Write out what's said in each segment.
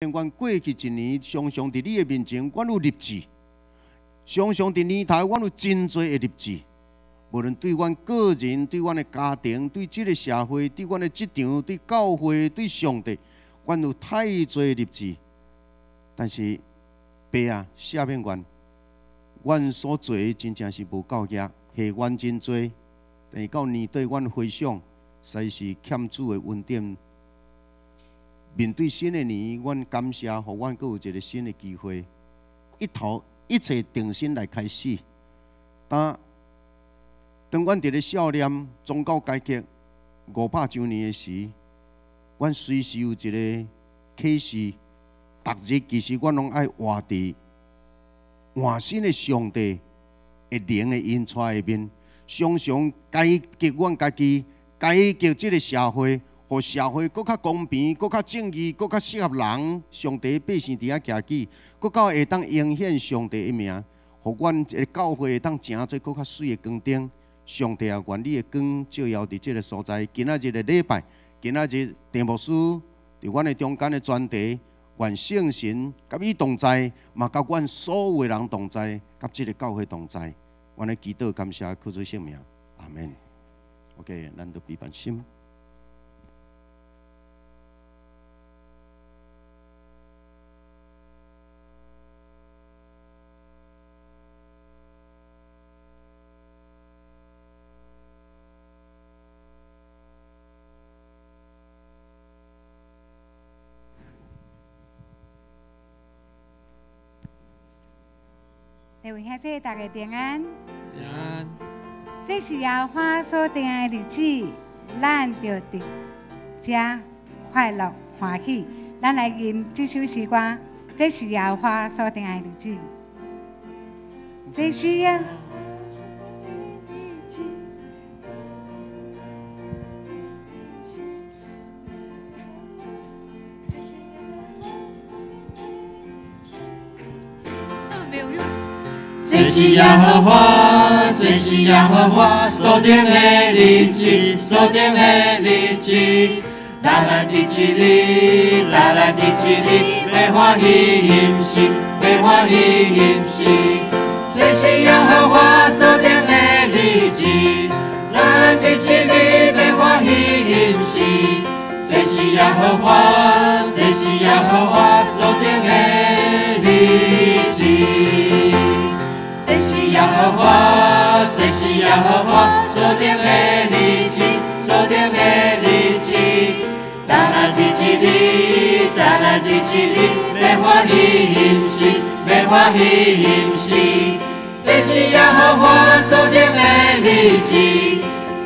阮過去一年，常常佇你的面前，阮有立志；常常佇年頭，阮有真濟的立志。無論對阮個人、對阮的家庭、對這个社會、對阮的職場、對教會、對上帝，阮有太濟立志。但是，爸啊，赦免阮，阮所做的真正是無夠額，下願真濟。但是到年底，阮回想，實在是欠主的恩典。面對新的年，阮感謝，予阮閣有一个新的機會，一頭一切重新來開始。當當阮佇咧少年宗教改革500週年的時，阮隨時有一个啟示，逐日其實阮攏愛活佇換新的上帝的靈的引帶下面，常常改革阮家己，改革這个社會。予社會閣較公平、閣較正義、閣較適合人。上帝百姓佇遐徛起，閣較會當呈現上帝的名，予阮這个教會會當成做閣較媠的光燈。上帝啊，願你的光照耀佇這个所在。今仔日的禮拜，今仔日鄭牧師佇阮的中間的專題，願聖神佮伊同在，嘛佮阮所有的人同在，佮這个教會同在。阮咧祈禱感謝，靠主聖名，阿門。OK，咱都閉目心。各位兄弟，大家平安。平安。這是耶和華所定的日子，咱就佇遮快樂歡喜。咱來吟這首詩歌。這是耶和華所定的日子。這是耶。這是耶和華，這是耶和華所定的日子，所定的日子。咱來佇這裡，咱來佇這裡，欲歡喜欣喜，欲歡喜欣喜。這是耶和華所定的日子，咱來佇這裡，欲歡喜欣喜。這是耶和華，這是耶和華所定的日子。這是耶和華，這是耶和華所定的日子，所定的日子。咱來佇這裡，咱來佇這裡，欲歡喜欣喜，欲歡喜欣喜。這是耶和華所定的日子，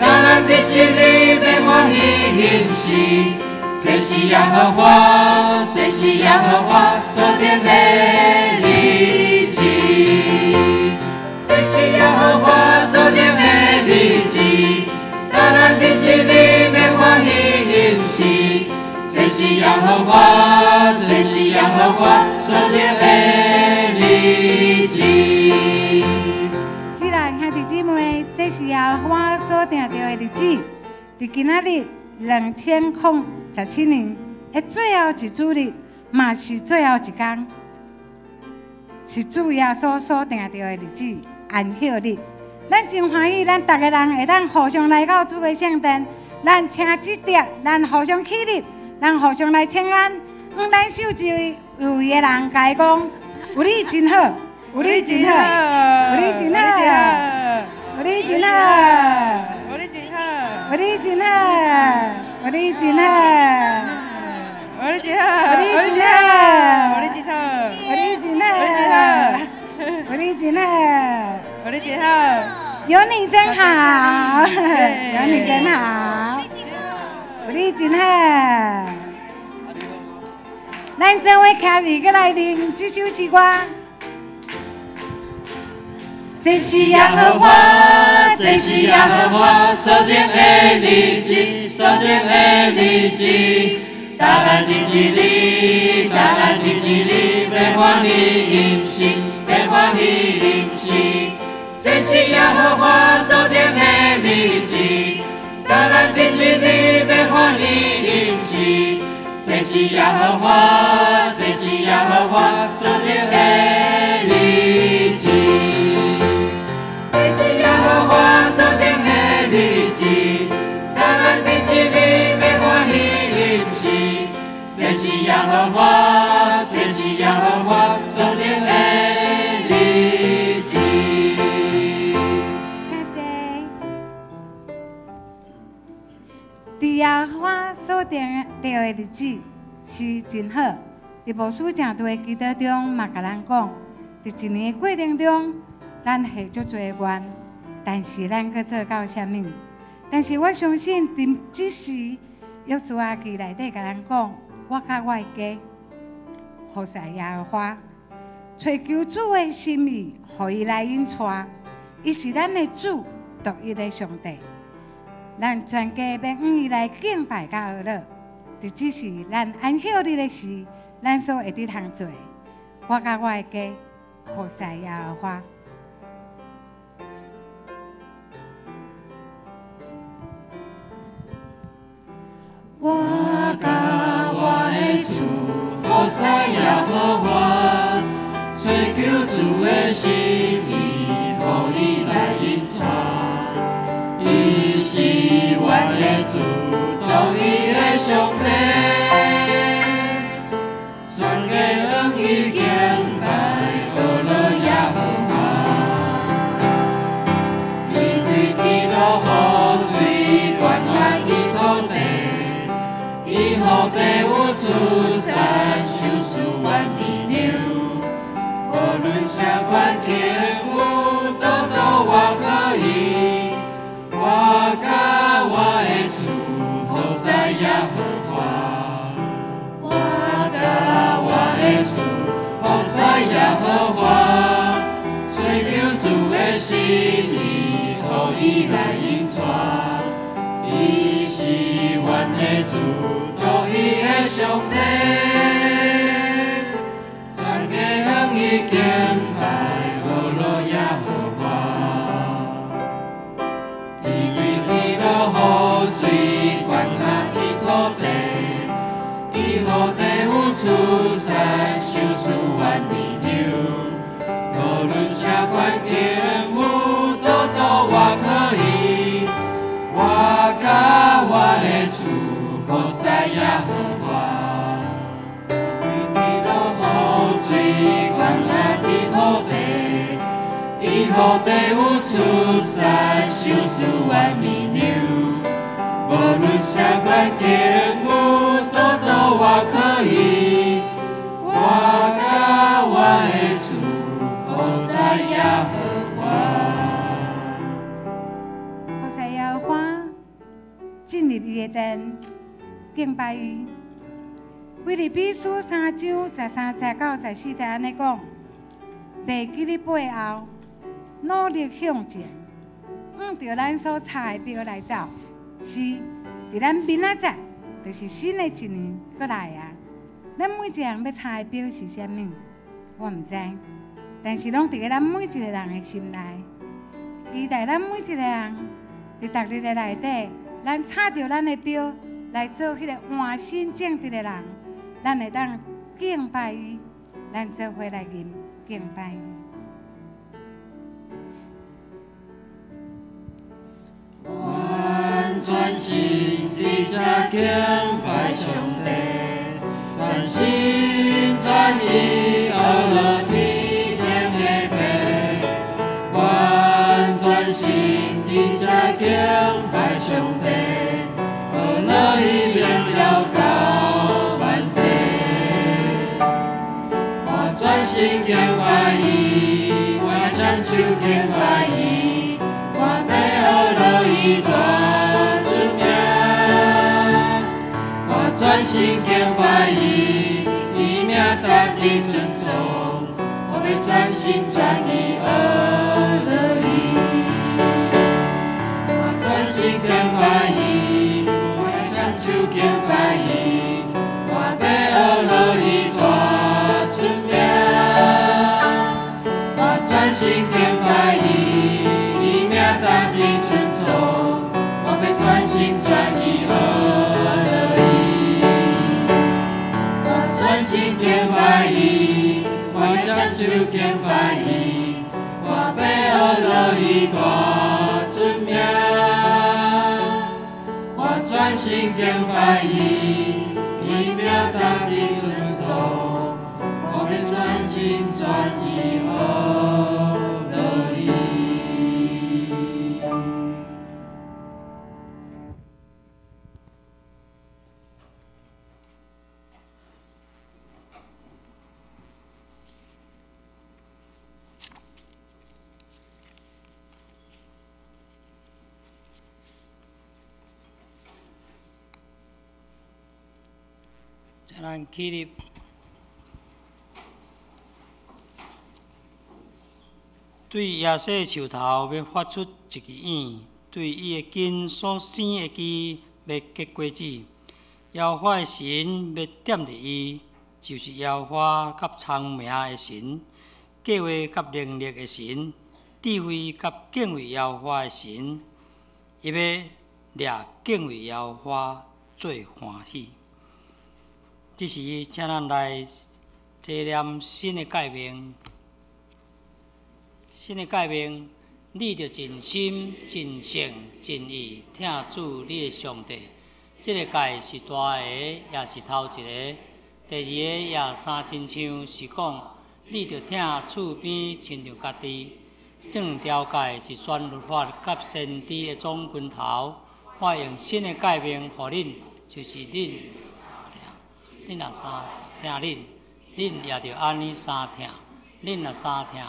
咱來佇這裡，欲歡喜欣喜。這是耶和華，這是耶和華所定的日子。這是耶和華所定的日子，咱來佇這裡欲歡喜欣喜。這是耶和華，這是耶和華所定的日子。是啦，兄弟姊妹，這是耶和華所定著的日子。佇今仔日2017年的最後一主日，嘛是最後一工，是主耶穌所定著的日子，安息日。咱真歡喜，咱逐个人會當互相來到主的聖殿，咱請這碟，咱互相起立，咱互相來請安。咱手一位有位的人，共伊講：有你真好，有你真好，有你真好，有你真好，有你真好，有你真好，有你真好，有你真好，有你真好，有你真好，有你真好，有你真好，有你真好，有你真好，有你真好，有你真好。咱做伙徛伫過來啉這首詩歌。這是耶和華，這是耶和華所定的日子，所定的日子。咱來佇這裡，咱來佇這裡，欲歡喜欣喜，欲歡喜欣喜。這是耶和華所定的日子，咱來佇這裡，欲歡喜欣喜。這是耶和華，這和華，這是耶和華所定的日子。請坐。佇耶和華所定的日子是真好。佇牧師正道的祈禱中，嘛共咱講，佇一年的過程中，咱許足濟願，但是咱閣做到啥物？但是我相信，佇這時，約書亞記內底共咱講，我佮我的家，服侍耶和華，揣求主的心意，予伊來引帶。伊是咱的主，獨一的上帝。咱全家欲向伊來敬拜佮阿樂。佇這時，咱安息日的時，咱所會得通做的，我佮我的家，服侍耶和華。我佮我的厝，服侍耶和華，揣求主的心意，予伊來引帶。伊是阮的主，獨一的上帝，全家向伊敬拜，阿樂耶和華。伊對天落雨水，灌溉彼土地，伊予地有出產，收束萬米糧。無論啥款境遇，都都我可以。我佮我的厝，服侍耶和華。我佮我的厝，服侍耶和華，揣求主的心意，予伊來引帶。伊是阮的主，獨一的上帝，全家向伊敬拜，阿樂耶和華。伊對天落雨水，灌溉彼土地，伊予地有出產，收束萬米糧。無論啥款境遇，都都我可以。我佮我的厝，服侍耶和華。伊對天落雨水，灌溉彼土地，伊予地有出產，收束萬米糧。無論啥款境遇，都都我可以。我佮我的厝，服侍耶和華。服侍耶和華，進入伊的殿，敬拜伊。腓立比書3章13節到14節按呢講：袂記咧背後，努力向前，向著咱所插的標來走。是，佇咱明仔載，就是新的一年閣來啊！咱每一個人欲插的標是啥物，我毋知，但是攏佇咧咱每一個人的心內。期待咱每一個人佇逐日的內底，咱插著咱的標來做彼個換心正直的人，咱會當敬拜伊，咱做伙來吟敬拜伊。阮專心佇遮敬拜上帝，專心專意阿樂天頂的父。阮專心佇遮敬拜上帝，阿樂伊榮耀到萬世。我專心敬拜伊，我雙手敬拜伊，我欲阿樂伊大尊名。我專心敬拜伊，伊名值得尊崇，我欲專心專意阿樂伊。我專心敬拜伊，我雙手敬拜伊，我欲阿樂伊大尊名。我專心敬拜伊，伊名值得尊崇，我欲專心專意阿樂伊。我專心敬拜伊，我雙手敬拜伊，我欲阿樂伊大尊名。我專心敬拜伊，伊名值得尊請咱起立。對耶西樹頭欲發出一支影，對伊的根所生的枝欲結果子。耶和華的神欲踮佇伊，就是耶和華佮聰明的神，計劃佮能力的神，智慧佮敬畏耶和華的神，伊欲掠敬畏耶和華做歡喜。這時，請咱來紀念新的誡命。新的誡命，你著盡心、盡性、盡意疼主你的上帝。這個誡是大个，也是頭一个。第二個也相親像，是講你著疼厝邊親像家己。這兩條誡是全律法佮先知的總拳頭。我用新的誡命予恁，就是恁恁若相疼恁，恁也著按呢相疼。恁若相疼，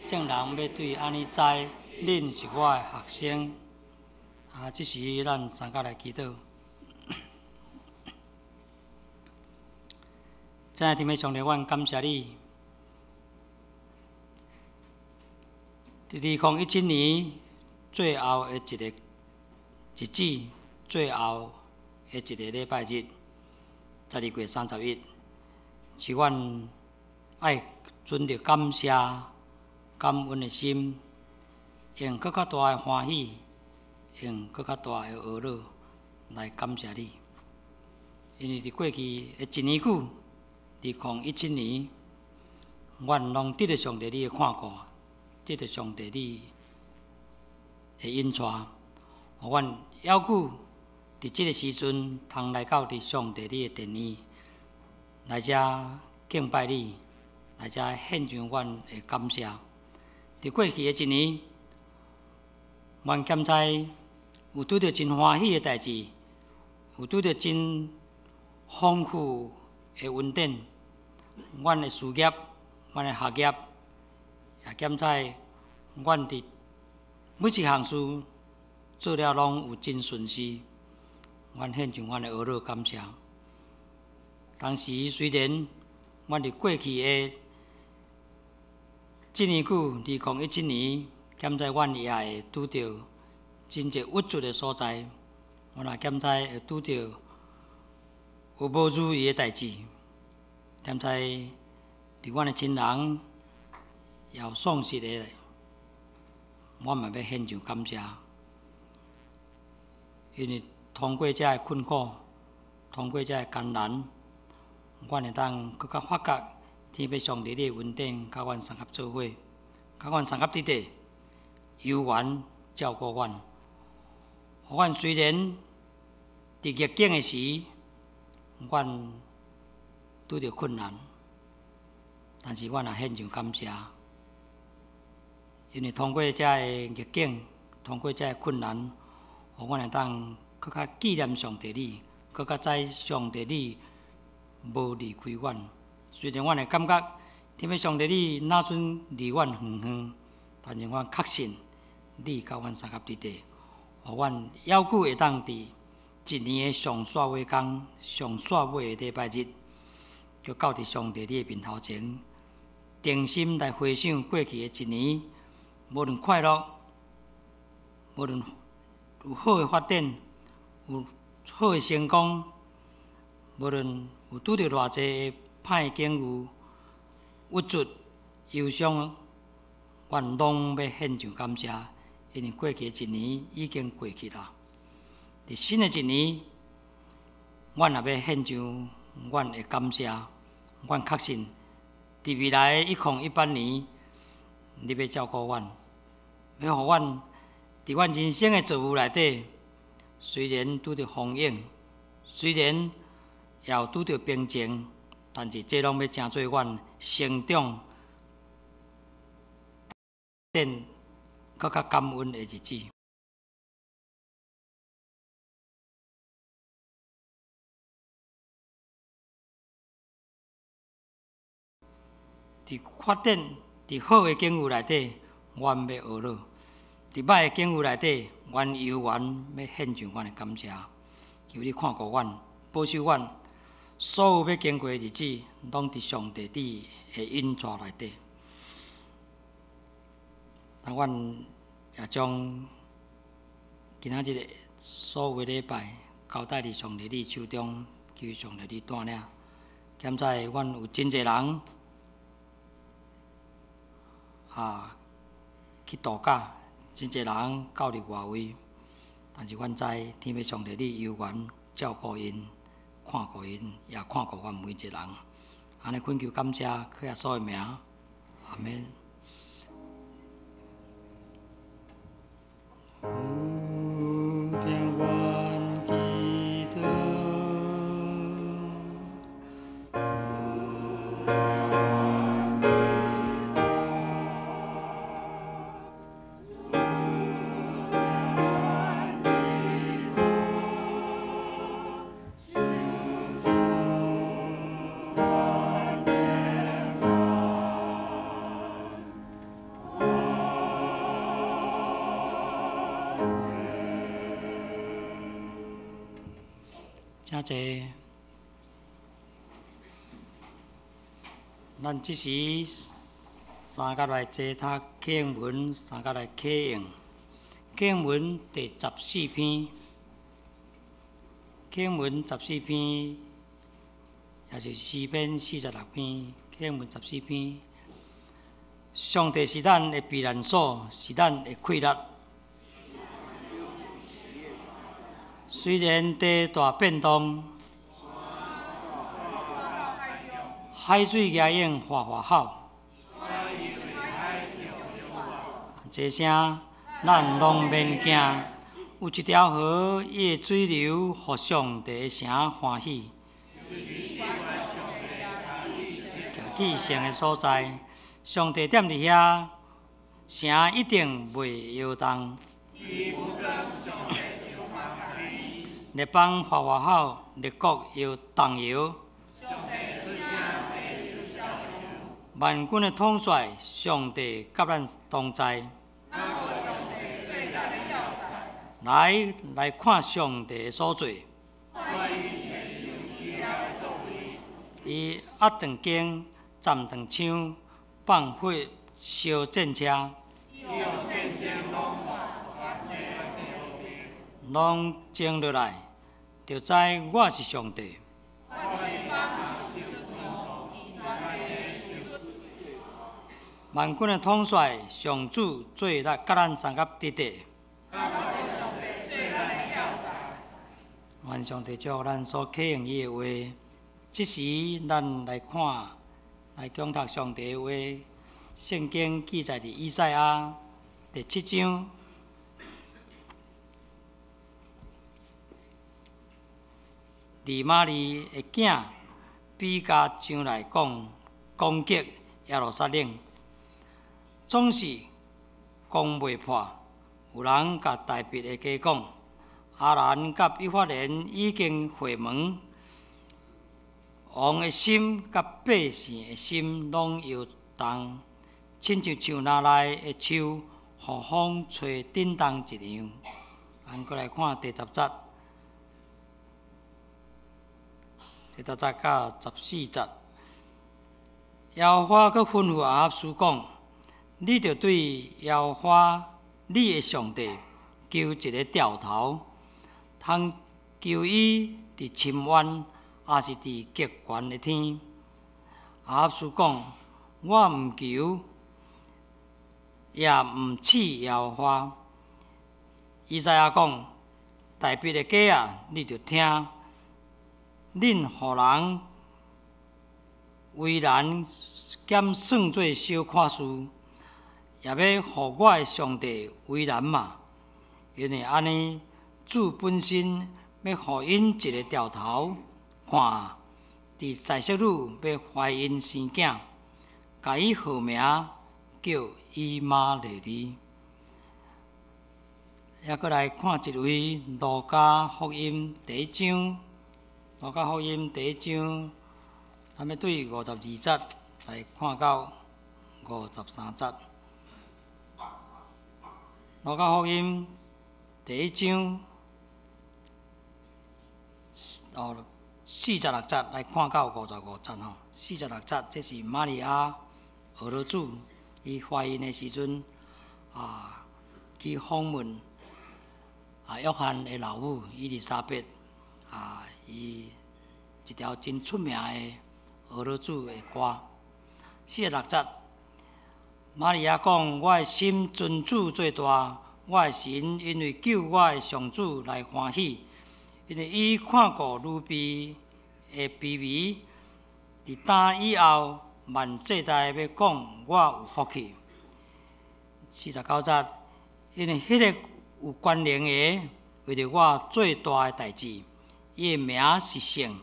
眾人欲對按呢知，恁是我的學生。啊，這時咱三甲來祈禱。親愛的天父上帝，阮感謝你。佇2017年最後的一個日子，最後的一個禮拜日，12月31，是阮愛存著感謝、感恩的心，用閣較大的歡喜，用閣較大的呵咾來感謝你。因為佇過去的一年久，2017年，阮攏得著上帝你的看顧，得著上帝你的引帶，予阮猶久佇這个時陣，通來到佇上帝你的殿裡，來遮敬拜你，來遮獻上阮的感謝。佇過去的一年，阮檢查有拄著真歡喜的代誌，有拄著真豐富的恩典。阮的事業、阮的學業，也檢查阮佇每一項事做了攏有真順遂。阮獻上阮的呵咾感謝。同時，雖然阮佇過去的這年久，2017年，檢查阮也會拄著真濟鬱卒的所在，阮也檢查會拄著有無如意的代誌，檢查佇阮的親人也有喪失的，我嘛欲獻上感謝，因為通過這个困苦，通過這个艱難，阮會當閣較發覺天父上帝你的恩典，佮阮相合做伙，佮阮相合佇底，猶原照顧阮。予阮雖然佇逆境的時，阮拄著困難，但是阮也獻上感謝，因為通過這个逆境，通過這個困難，予阮會當閣較紀念上帝你，閣較知上帝你無離開阮。雖然阮會感覺天父上帝你若陣離阮遠遠，但是阮確信你佮阮相合佇底，予阮猶閣會當佇一年的上煞尾工、上煞尾的禮拜日，就到佇上帝你的面頭前，定心來回想過去的一年，無論快樂，無論有好的發展，有好的成功，無論有拄著偌濟的歹境遇、鬱卒、憂傷，阮攏欲獻上感謝，因為過去的一年已經過去啦。佇新的一年，阮也欲獻上阮的感謝。阮確信，佇未來的1018年，你欲照顧阮，欲予阮佇阮人生的造物內底，雖然拄著風湧，雖然也有拄著平靜，但是這攏欲成做阮成長、變閣較感恩的日子。佇發展、佇好的境遇內底，阮欲呵咾；佇歹的境遇內底，阮猶原欲獻上阮的感謝。求你看顧阮，保守阮，所有欲經過的日子，攏佇上帝你的引帶內底。但阮也將今仔日的所有的禮拜交代佇上帝你手中，求上帝你帶領。現在阮有真濟人啊去度假，真濟人到佇外圍，但是阮知天父上帝你猶原照顧𪜶、看顧𪜶，也看顧阮每一個人。按呢懇求感謝，靠耶穌的名，阿們。有聽阮祈禱。請坐。咱這時三甲來齊讀啟應文，三甲來啟應。啟應文第十四篇，啟應文十四篇，也是詩篇46篇，啟應文十四篇。上帝是咱的避難所，是咱的氣力。雖然地大變動，海水舉湧嘩嘩吼，這聲咱攏免驚。有一條河，伊的水流予上帝的城歡喜。至聖的所在，上帝踮佇遐，城一定袂搖動。列邦嘩嘩吼，列國又動搖。萬軍的統帥，上帝佮咱同在。來來看上帝所做。伊壓斷弓，斬斷槍，放火燒戰車。攏靜落來，就知我是上帝。萬軍的統帥上主做咱佮咱相佮佇佇。願上帝祝福咱所啟應伊的話，這時咱來看，來講讀上帝的話。聖經記載佇以賽亞第七章。利瑪利的囝比加上來講攻擊耶路撒冷，總是攻袂破。有人共大衛的家講，亞蘭佮以法蓮已經會盟，王的心佮百姓的心攏搖動，親像樹林內的樹，予風吹振動一樣。咱閣來看第十節。第十節到十四節，耶和華閣吩咐亞哈斯講：你著對耶和華你的上帝求一个兆頭，通求伊佇深淵，抑是佇極懸的天。亞哈斯講：我毋求，也毋試耶和華。以賽亞講：大衛的家啊，你著聽。恁予人為難，兼算做小可事，也欲予我的上帝為難嗎？因為按呢，主本身欲予𪜶一个兆頭，看，佇宰色女欲懷孕生囝，共伊號名叫以馬內利。猶閣來看一位路加福音第一章。路加福音第一章，咱欲對52節來看到53節。路加福音第一章，哦， 46節來看到55節吼。四十六節，這是瑪利亞學了主，伊懷孕的時陣啊，去訪問啊約翰的老母伊麗莎白啊，伊一條真出名的學了主的歌。四十六節，瑪利亞講：我的心尊主做大，我的神因為救我的上主來歡喜，因為伊看顧女婢的卑微。佇今以後，萬世代欲講我有福氣。49節，因為彼个有權能的，為著我做大的代誌，伊的名是聖，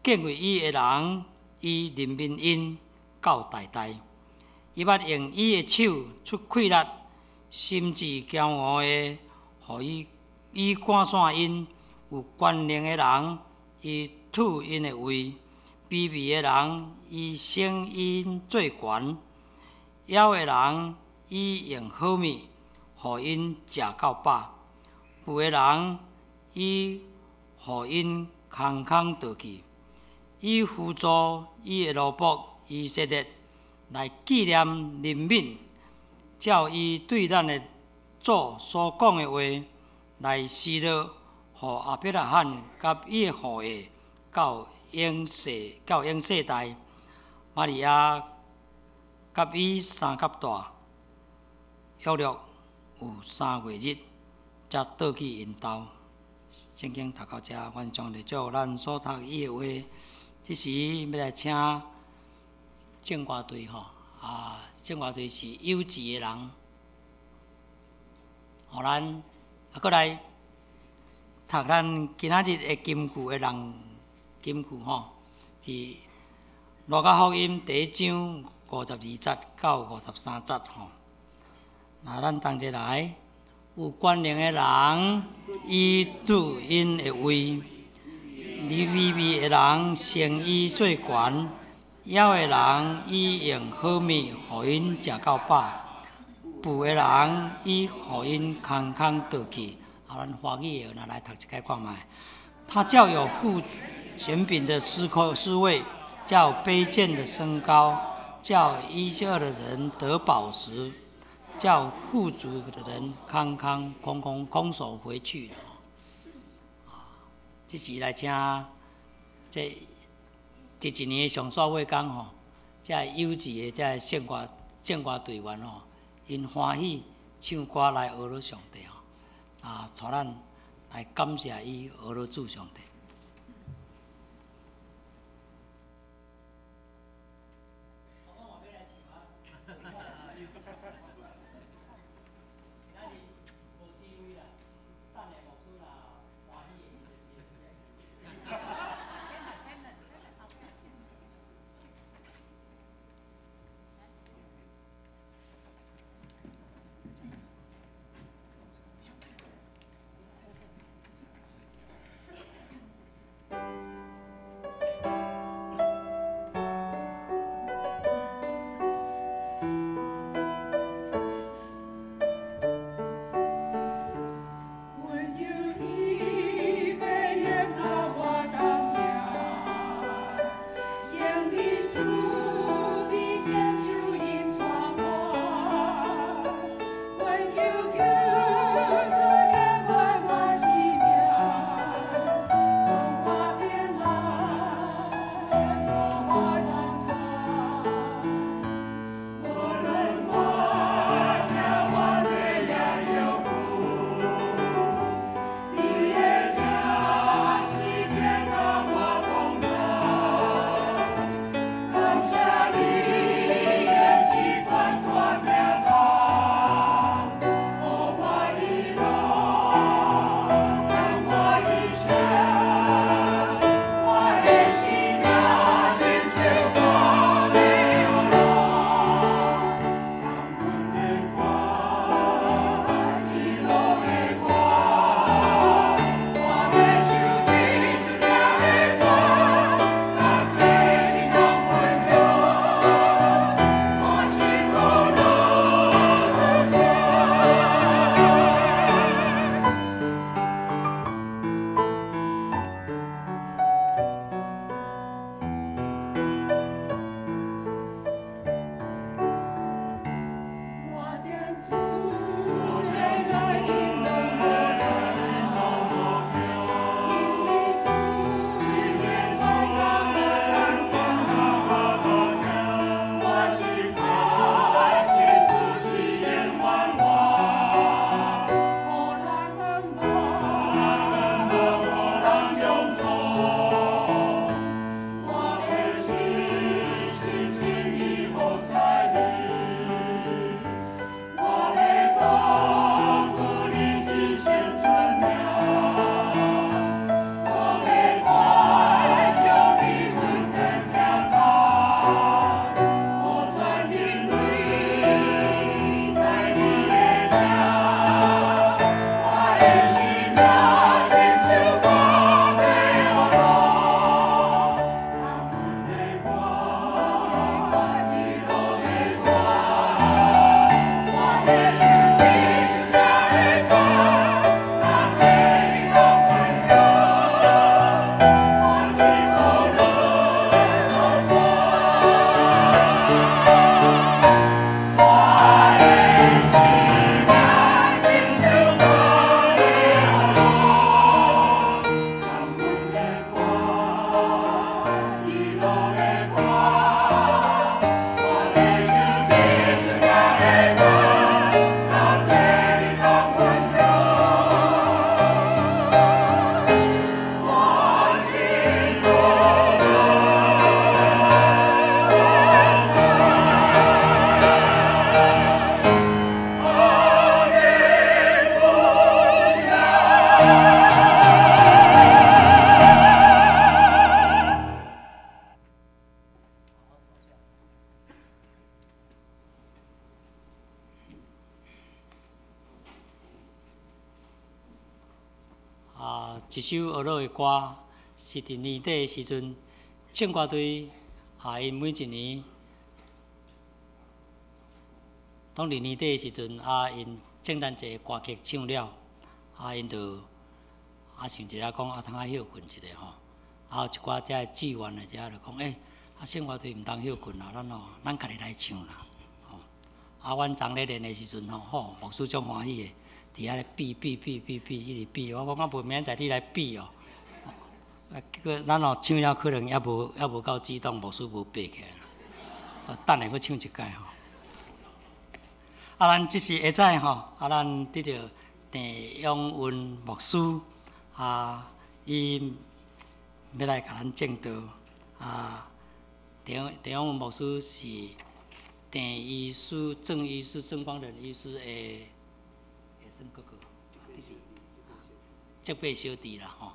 敬畏伊的人，伊憐憫𪜶到代代。伊捌用伊的手出氣力，心志驕傲的，予伊伊趕散𪜶。有權能的人，伊黜𪜶的位；卑微的人，伊升𪜶做懸；枵的人，伊用好物，予𪜶食到飽；富的人，伊予𪜶空空倒去。伊扶助伊的奴僕以色列，來紀念憐憫，照伊對咱的祖所講的話，來施樂，予亞伯拉罕佮伊的後裔到永世到永世代。瑪利亞佮伊相佮蹛，約略有3月日，才倒去𪜶兜。聖經讀到遮，願上帝祝咱所讀伊的話。這時欲來請聖歌隊吼，啊，聖歌隊是有志的人，予咱啊，閣來讀咱今仔日的金句的人金句吼，是路加福音第一章52節到53節吼。那咱同齊來，有權能的人，伊黜𪜶的位；你卑微的人，升伊做懸；枵的人，伊用好物予𪜶食到飽；富的人，伊予𪜶空空倒去。啊，咱華語的，咱來讀一擺看覓。他叫有富權柄的失失位，叫卑賤的升高，叫飢餓的人得飽食，叫富足的人空空空空空手回去。啊，這時來請這這一年的上煞尾工吼，這有志的這聖歌聖歌隊員吼，𪜶歡喜唱歌來學了上帝吼，啊，帶咱來感謝伊學了主上帝。一首呵咾的歌，是佇年底的時陣，聖歌隊啊，𪜶每一年，當佇年底的時陣，啊，𪜶聖誕節歌曲唱了，啊，𪜶就啊想一下講啊，通仔歇睏一下吼，啊，有一寡遮的志願的遮就講，欸，啊，聖歌隊毋通歇睏啦，咱吼，咱家己來唱啦，吼。啊，阮昨咧練的時陣吼，吼，牧師足歡喜的，佇遐咧比比比比比，一直比，我講啊，無明仔載你來比哦。啊，結果咱哦唱了可能猶無夠激動，牧師無爬起來，等下閣唱一擺吼。啊，咱這是下早吼，啊，咱得著鄭永文牧師啊，伊欲來共咱證道啊。鄭永文牧師是鄭醫師、鄭醫師、鄭光仁醫師的，會算哥哥，這輩小弟啦吼。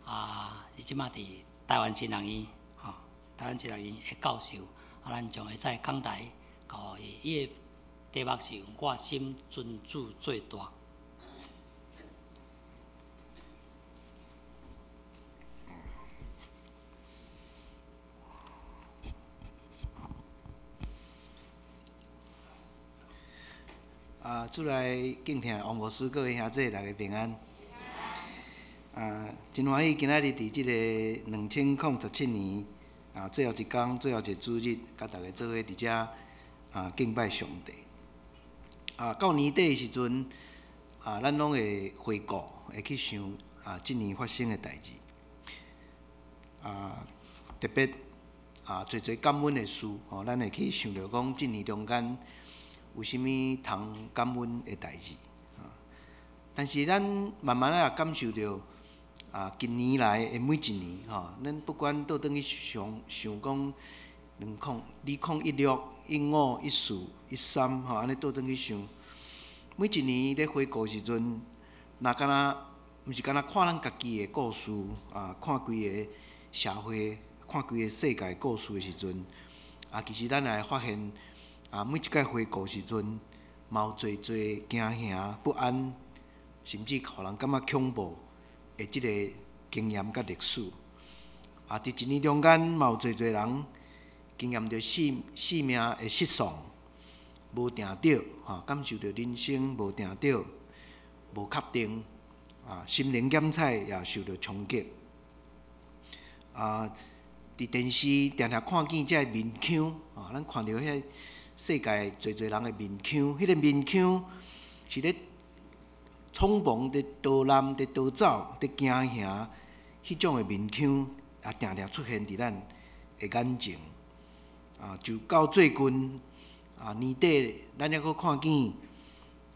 啊，是這馬佇臺灣青人院，吼，臺灣青人院的教授。啊，咱將下早講台交予伊，伊的題目是我心尊主最大。啊，主內敬聽王牧師，各位兄弟，大家平安。啊，真歡喜今仔日佇這个2017年啊，最後一工，最後一個主日，佮大家做伙佇遮啊敬拜上帝。啊，到年底的時陣啊，咱攏會回顧，會去想啊，這年發生的代誌。啊，特別啊，濟濟感恩的事，吼，咱會去想著講，這年中間有啥物通感恩的代誌。啊，但是咱慢慢仔也感受著。啊，近年來的每一年，吼，咱不管倒轉去想想講，2016、15、14、13，吼，按呢倒轉去想，每一年咧回顧時陣，若敢若毋是敢若看咱家己的故事，啊，看規个社會，看規个世界故事的時陣，啊，其實咱也會發現，啊，每一擺回顧時陣，嘛有濟濟驚嚇、不安，甚至予人感覺恐怖的這个經驗佮歷史，啊，佇一年中間嘛有濟濟人經驗著性命的失喪，無定著，吼，感受著人生無定著、無確定，啊，心靈檢採也受著衝擊。啊，佇電視定定看見這个面腔，啊，咱看著彼世界濟濟人的面腔，彼个面腔是咧匆忙佇逃難、佇逃走、佇驚嚇，彼種的面腔也定定出現佇咱的眼前。啊，就到最近啊年底，咱猶閣看見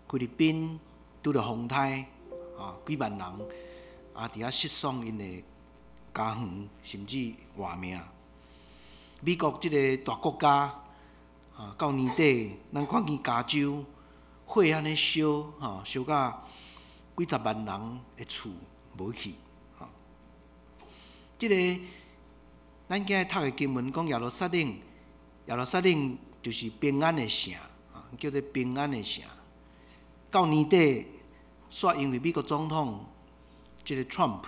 菲律賓拄著風颱，啊幾萬人啊佇遐失喪𪜶的家園，甚至活命。美國這个大國家啊，到年底，咱看見加州火按呢燒，吼燒甲幾十萬人的厝無去，吼。這个咱今日讀的經文講耶路撒冷，耶路撒冷就是平安的城，啊，叫做平安的城。到年底，煞因為美國總統這个 Trump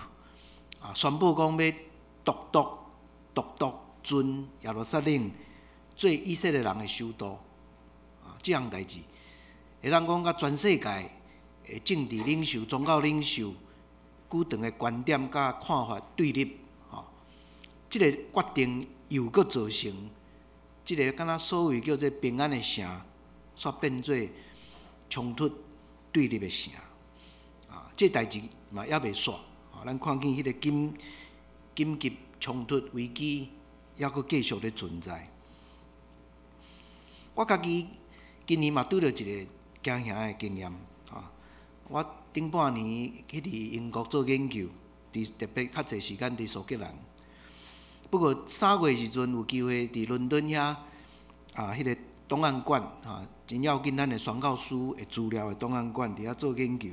啊，宣布講欲獨獨獨獨尊耶路撒冷做以色列人的首都，啊，這項代誌會當講共全世界的政治領袖、宗教領袖舉長的觀點佮看法對立，吼，這个決定又閣造成這个敢若所謂叫做平安的城，煞變做衝突對立的城，啊，這代誌嘛猶未煞，咱看見彼个緊急衝突危機猶閣繼續咧存在。我家己今年嘛拄著一个驚嚇的經驗，啊！我頂半年去佇英國做研究，佇特別較濟時間佇蘇格蘭。不過3月時陣有機會佇倫敦遐啊，彼个檔案館啊，真要緊咱的宣教書的資料的檔案館佇遐做研究。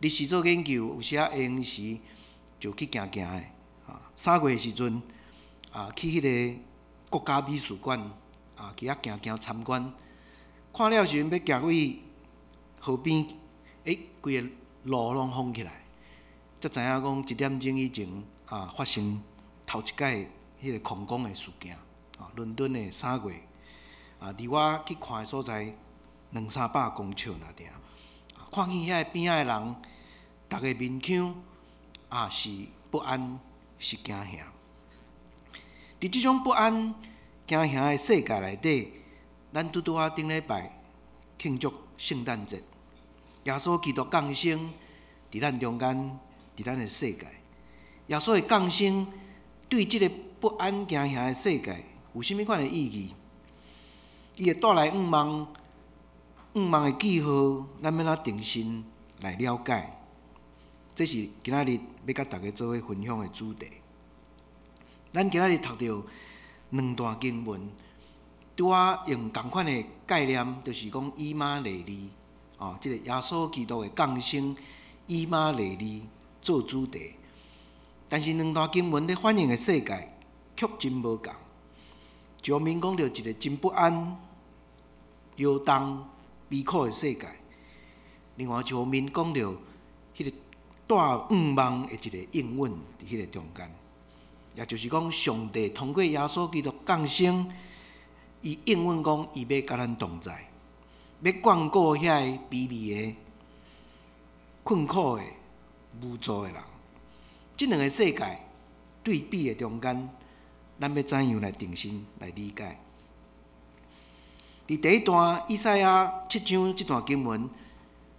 日時做研究，有時仔下昏時就去行行的。啊，3月時陣啊，去彼个國家美術館啊，去遐行行參觀。看了時陣欲行過去河邊，欸，規个路攏封起來，才知影講一點鐘以前啊發生頭一擺彼个礦工的事件，啊，倫敦的3月，啊，離我去看的所在兩三百公尺爾爾，看見遐个邊仔的人，逐个面腔啊是不安，是驚嚇。佇這種不安、驚嚇的世界內底，咱拄拄仔頂禮拜慶祝聖誕節，耶穌基督降生佇咱中間，佇咱的世界。耶穌的降生對這个不安、驚嚇的世界有啥物款的意義？伊會帶來向望、向望的記號，咱欲按怎重新來了解？這是今仔日欲佮大家做伙分享的主題。咱今仔日讀著兩段經文，拄仔用仝款的概念，就是講以馬內利，哦，這个耶穌基督的降生，以馬內利做主題。但是兩段經文咧反映的世界卻真無仝。一方面講著一个真不安、搖動、悲苦的世界；另外一方面講著彼个帶向望的一个應允佇彼个中間。也就是講，上帝通過耶穌基督降生，伊應允講，伊欲佮咱同在，欲眷顧遐个卑微的、困苦的、無助的人。這兩个世界對比的中間，咱欲怎樣來重新來理解？佇第一段以賽亞七章這段經文，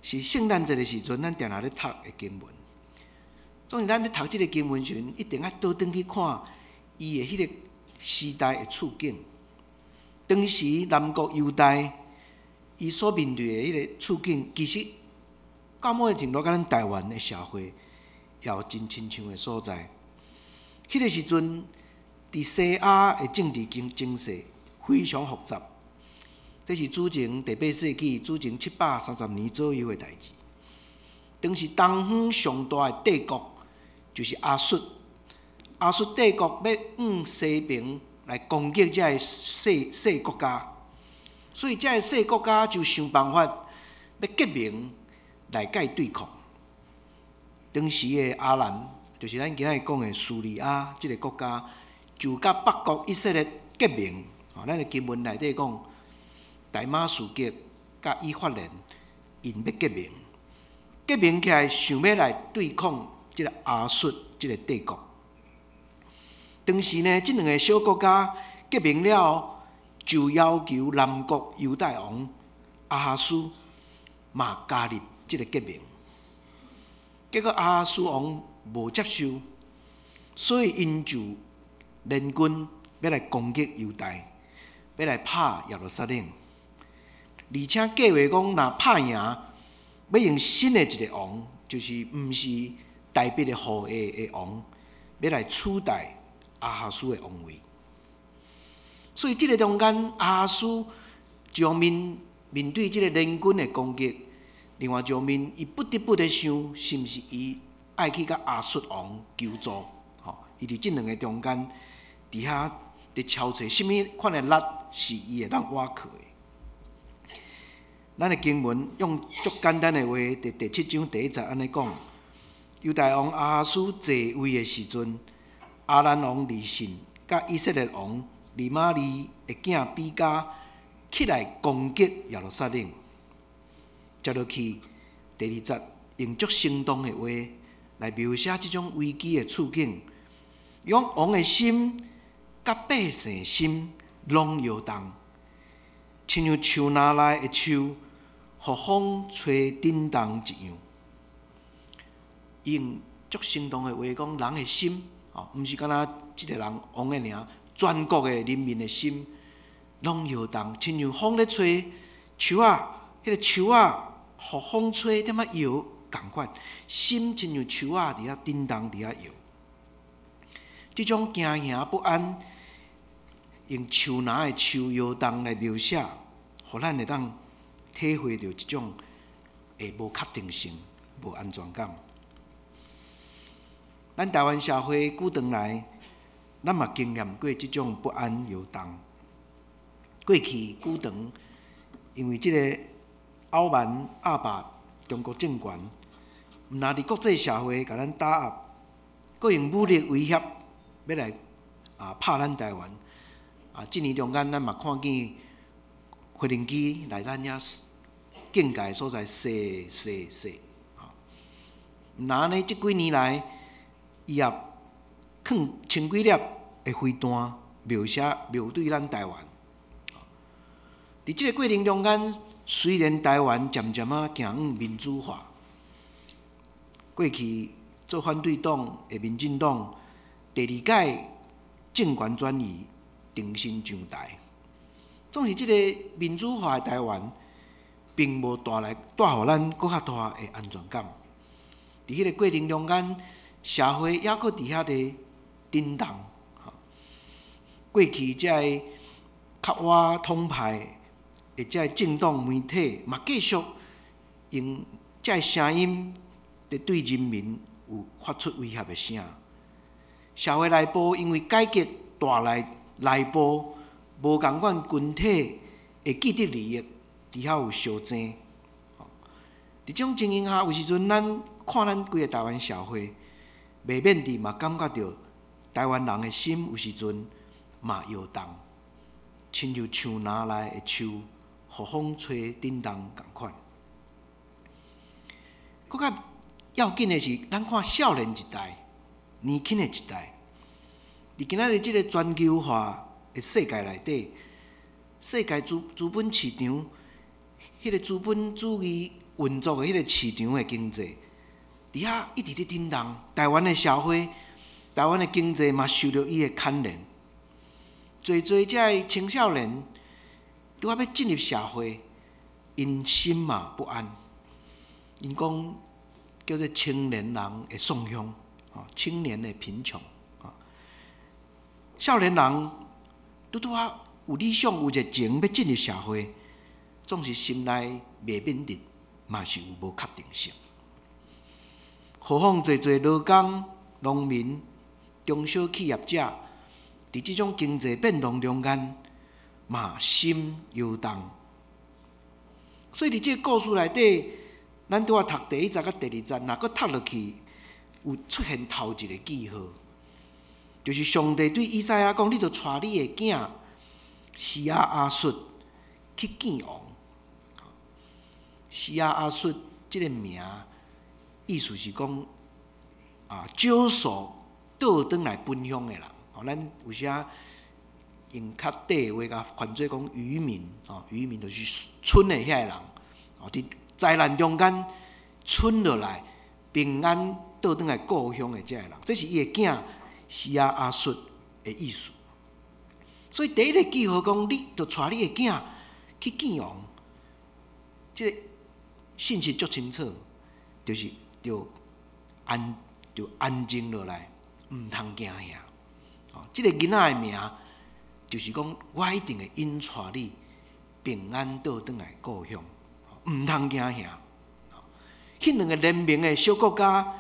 是聖誕節的時陣，咱定定咧讀的經文。總是咱咧讀這个經文時陣，一定愛倒轉去看伊的彼个時代的處境。當時南國猶大伊所面對的彼个處境，其實到某个程度，佮咱台灣的社會也有真親像的所在。彼个時陣，佇西亞的政治經情勢非常複雜，這是主前第八世紀，主前730年左右的代誌。當時東方上大的帝國就是亞述，亞述帝國欲向西爿來攻擊這个細細國家，所以這个細國家就想辦法欲結盟來共伊對抗。當時的亞蘭，就是咱今仔日講的敘利亞這个國家，就佮北國以色列結盟。吼，咱的經文內底講，大馬士革佮以法蓮𪜶欲結盟，結盟起來想欲來對抗這个亞述這个帝國。當時呢，這兩个小國家結盟了後，就要求南國猶大王亞哈斯嘛加入這个結盟。結果亞哈斯王無接受，所以𪜶就聯軍欲來攻擊猶大，欲來拍耶路撒冷，而且計劃講，若拍贏，欲用新的一个王，就是毋是大衛的後裔的王，欲來取代亞哈斯的王位。所以這个中間，亞哈斯一方面面對這个聯軍的攻擊，另外一方面，伊不得不咧想，是毋是伊愛去共亞述王求助？吼，伊佇這兩个中間，佇遐佇敲揣啥物款的力是伊會當倚靠的。咱的經文用足簡單的話，佇第七章第一節按呢講：猶大王亞哈斯坐位的時陣，亞蘭王利汛佮以色列王利瑪利的囝比加起來攻擊耶路撒冷。接落去第二節用足生動的話來描寫這種危機的處境，講王的心佮百姓心攏搖動，親像樹林內的樹，予風吹振動一樣。用足生動的話講，人的心哦，毋是干焦一个人王的爾，全國的人民的心攏搖動，親像風咧吹樹仔，彼个樹仔予風吹踮仔搖仝款，心親像樹仔佇遐振動，佇遐搖。這種驚嚇不安，用樹林的樹搖動來描寫，予咱會當體會著這種的無確定性、無安全感。咱台灣社會久長來，咱嘛經驗過這種不安搖動。過去久長，因為這个傲慢壓霸中國政權，毋若伫國際社會共咱打壓，閣用武力威脅欲來拍咱台灣。這年中間，咱嘛看見飛行機來咱遐境界所在射射射。毋若按呢，這幾年來，伊也囥千幾粒的飛彈瞄射瞄對咱台灣。佇這個過程中間，雖然台灣漸漸仔行向民主化，過去做反對黨的民進黨第二屆政權轉移，重新上台。總是這個民主化的台灣，並無帶來帶予咱閣較大的安全感。佇彼個過程中間，社會猶閣佇遐咧震動。過去這个較倚統派的這个政黨媒體嘛，繼續用這个聲音佇對人民有發出威脅的聲。社會內部因為改革帶來內部無仝款群體的既得利益，佇遐有相爭。佇這種情形下，有時陣咱看咱規个台灣社會，袂免佇嘛感覺著台灣人的心有時陣嘛搖動，親像樹林內的樹，予風吹振動仝款。閣較要緊的是，咱看少年一代、年輕的一代，佇今仔日這个全球化的世界內底，世界資本市場，彼个資本主義運作的彼个市場的經濟，佇遐一直咧振動。台灣的社會、台灣的經濟嘛受著伊的牽連。濟濟這个青少年拄仔欲進入社會，𪜶心嘛不安。𪜶講叫做青年人的喪鄉，青年的貧窮。少年人拄拄仔有理想、有熱情，欲進入社會，總是心內袂免得，嘛是有無確定性。何況濟濟勞工、農民、中小企業者，佇這種經濟變動中間，嘛心搖動。所以佇這個故事內底，咱拄仔讀第一節佮第二節，若閣讀落去，有出現頭一个記號，就是上帝對以賽亞講：你著帶你的囝施亞亞述去見王。施亞亞述這个名，意思是講少數倒轉來本鄉的人。咱有時仔用較短話共翻做講漁民，漁民就是賰的遐个人，佇災難中間賰落來，平安倒轉來故鄉的這个人，這是伊的囝施亞亞述的意思。所以第一个記號講，你著帶你的囝去見王，這个信息足清楚，就是著安靜落來，毋通驚嚇。這个囡仔的名，就是講我一定會引帶你平安倒轉來故鄉，毋通驚嚇。彼兩个聯盟的小國家，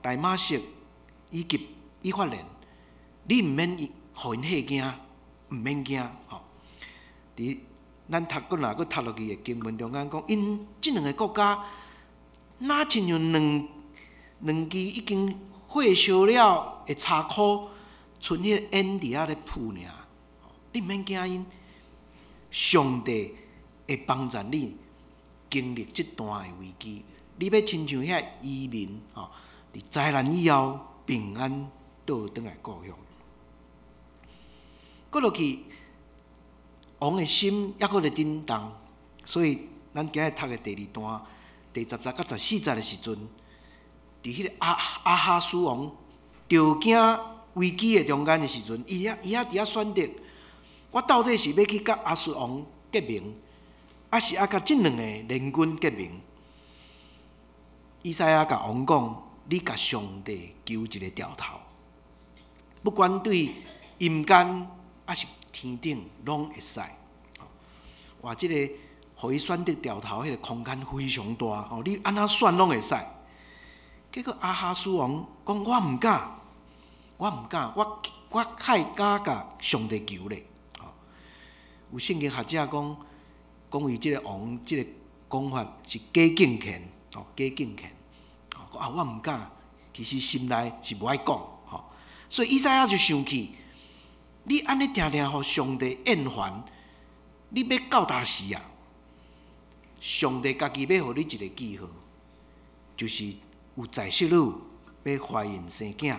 大馬色以及以法蓮，你毋免予𪜶嚇驚，毋免驚。佇咱讀閣若閣讀落去的經文中間講，𪜶這兩个國家，若親像兩支已經火燒了的柴箍，賰彼個煙佇遐咧噴爾。你毋免驚𪜶，上帝會幫助你經歷這段的危機。你欲親像遐移民佇災難以後平安倒轉來故鄉。閣落去，王的心猶閣咧震動，所以咱今日讀的第二段第10節佮14節的時陣，佇彼个亞哈斯王著驚危機的中間的時陣，伊遐佇遐選擇，我到底是欲去佮亞述王結盟，抑是愛佮這兩个聯軍結盟？以賽亞共王講：你共上帝求一个兆頭，不管對陰間抑是天頂，攏會使。哇！這个予伊選擇兆頭，彼个空間非常大哦，你按怎選攏會使。結果亞哈斯王講：我毋敢，我毋敢，我較敢共上帝求咧。有聖經學者講，講伊這个王這个講法是假敬虔，假敬虔。啊，我毋敢，其實心內是無愛講，吼。所以以賽亞就生氣，你按呢定定予上帝厭煩，你欲到焦時啊？上帝家己欲予你一个記號，就是有在室女欲懷孕生囝，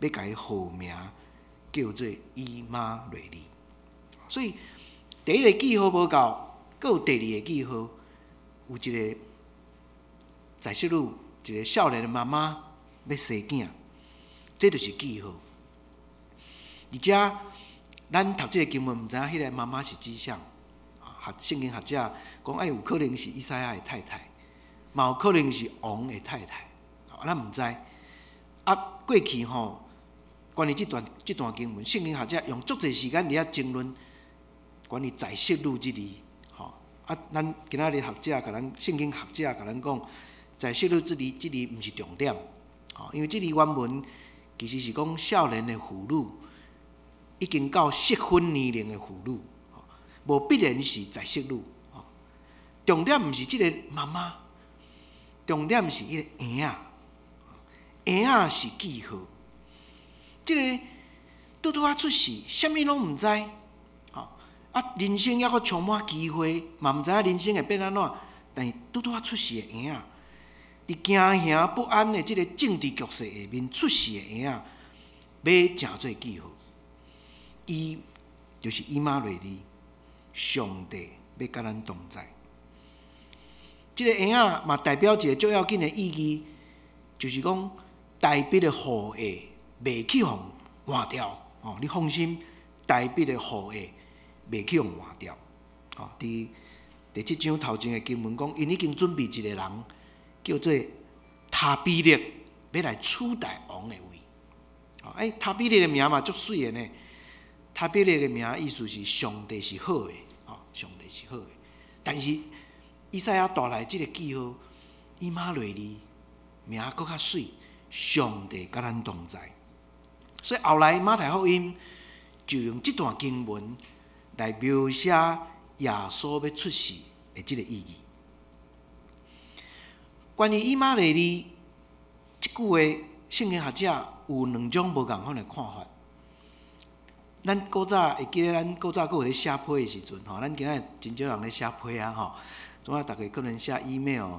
欲共伊號名叫做以馬內利。所以第一个記號無夠，閣有第二个記號，有一个在室女，一个少年的媽媽欲生囝，這就是記號。而且咱讀這个經文，毋知影彼个媽媽是指啥？學聖經學者講，哎，有可能是以賽亞的太太，嘛有可能是王的太太，咱毋知。啊，過去吼，關於這段經文，聖經學者用足濟時間佇遐爭論關於在室女這字，吼。啊，咱今仔日學者共咱聖經學者共咱講，在室女這字毋是重點，吼，因為這字原文其實是講少年的婦女，已經到適婚年齡的婦女。無必然是在室女，重點毋是這个媽媽，重點是彼个嬰仔，嬰仔是記號。這个拄拄仔出世，啥物攏毋知，吼啊，人生猶閣充滿機會，嘛毋知影人生會變按怎。但是拄拄仔出世的嬰仔，佇驚嚇不安的這个政治局勢下面出世的嬰仔，欲成做記號，伊就是以馬內利。上帝欲佮咱同在，這个嬰仔嘛代表一个足要緊的意義，就是講大衛的後裔袂去予換掉。哦，你放心，大衛的後裔袂去予換掉。哦，佇第七章頭前的經文講，𪜶已經準備一个人，叫做塔比勒，欲來取代王的位。哦，欸，塔比勒的名嘛足媠的呢。塔比勒的名意思是上帝是好的。上帝是好的，但是以賽亞帶來這个記號，以馬內利名閣較媠，上帝佮咱同在。所以後來馬太福音就用這段經文來描寫耶穌欲出世的這个意義。關於以馬內利這句話，聖經學者有兩種無仝款的看法。咱古早會記得，咱古早閣有咧寫批的時陣，吼，咱今仔日真少人咧寫批啊，吼。總啊，逐家可能寫 email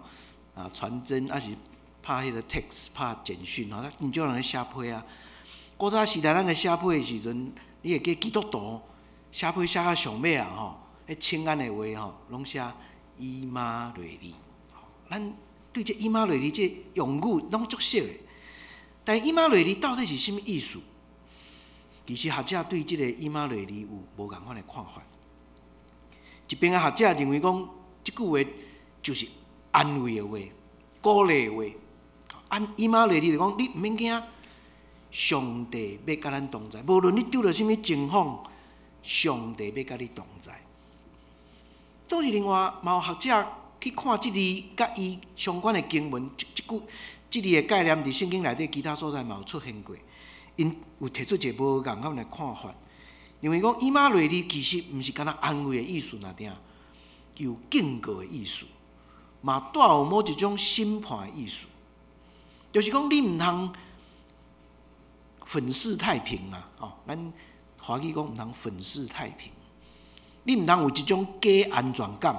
啊、傳真，抑是拍彼个 text、拍簡訊，吼，真少人咧寫批啊。古早時代，咱咧寫批的時陣，你會記基督徒寫批寫到上尾啊，吼，彼請安的話吼，攏寫以馬內利。咱對這以馬內利這用語攏足熟的，但以馬內利到底是啥物意思？其實學者對這个以馬內利有無仝款的看法。一邊的學者認為講，這句話就是安慰的話、鼓勵的話。按以馬內利就講，你毋免驚，上帝欲佮咱同在。無論你拄著啥物情況，上帝欲佮你同在。總是另外，嘛有學者去看這字佮伊相關的經文，這句這字的概念佇聖經內底其他所在嘛有出現過。𪜶有提出一个無仝款的看法，認為講以馬內利其實毋是干焦安慰的意思爾爾，有警告的意思，嘛帶有某一種審判的意思，就是講你毋通粉飾太平啊！哦，咱華語講毋通粉飾太平，你毋通有一種假安全感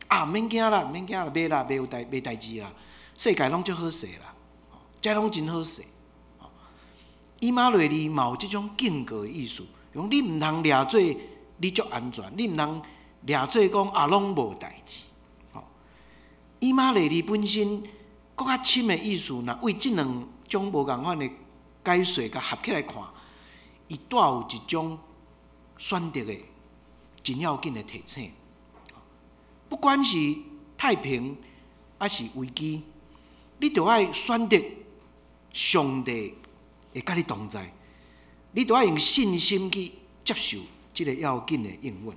啊！免驚啦，免驚啦，袂啦，袂有代袂代誌啦，世界攏足好勢啦，這攏真好勢。以馬內利嘛有這種警告的意思，講你毋通掠做你足安全，你毋通掠做講啊攏無代誌。吼，以馬內利本身閣較深的意思，若為這兩種無仝款的解說共合起來看，伊帶有一種選擇的真要緊的提醒。不管是太平抑是危機，你著愛選擇上帝會佮你同在，你著愛用信心去接受這个要緊的應允。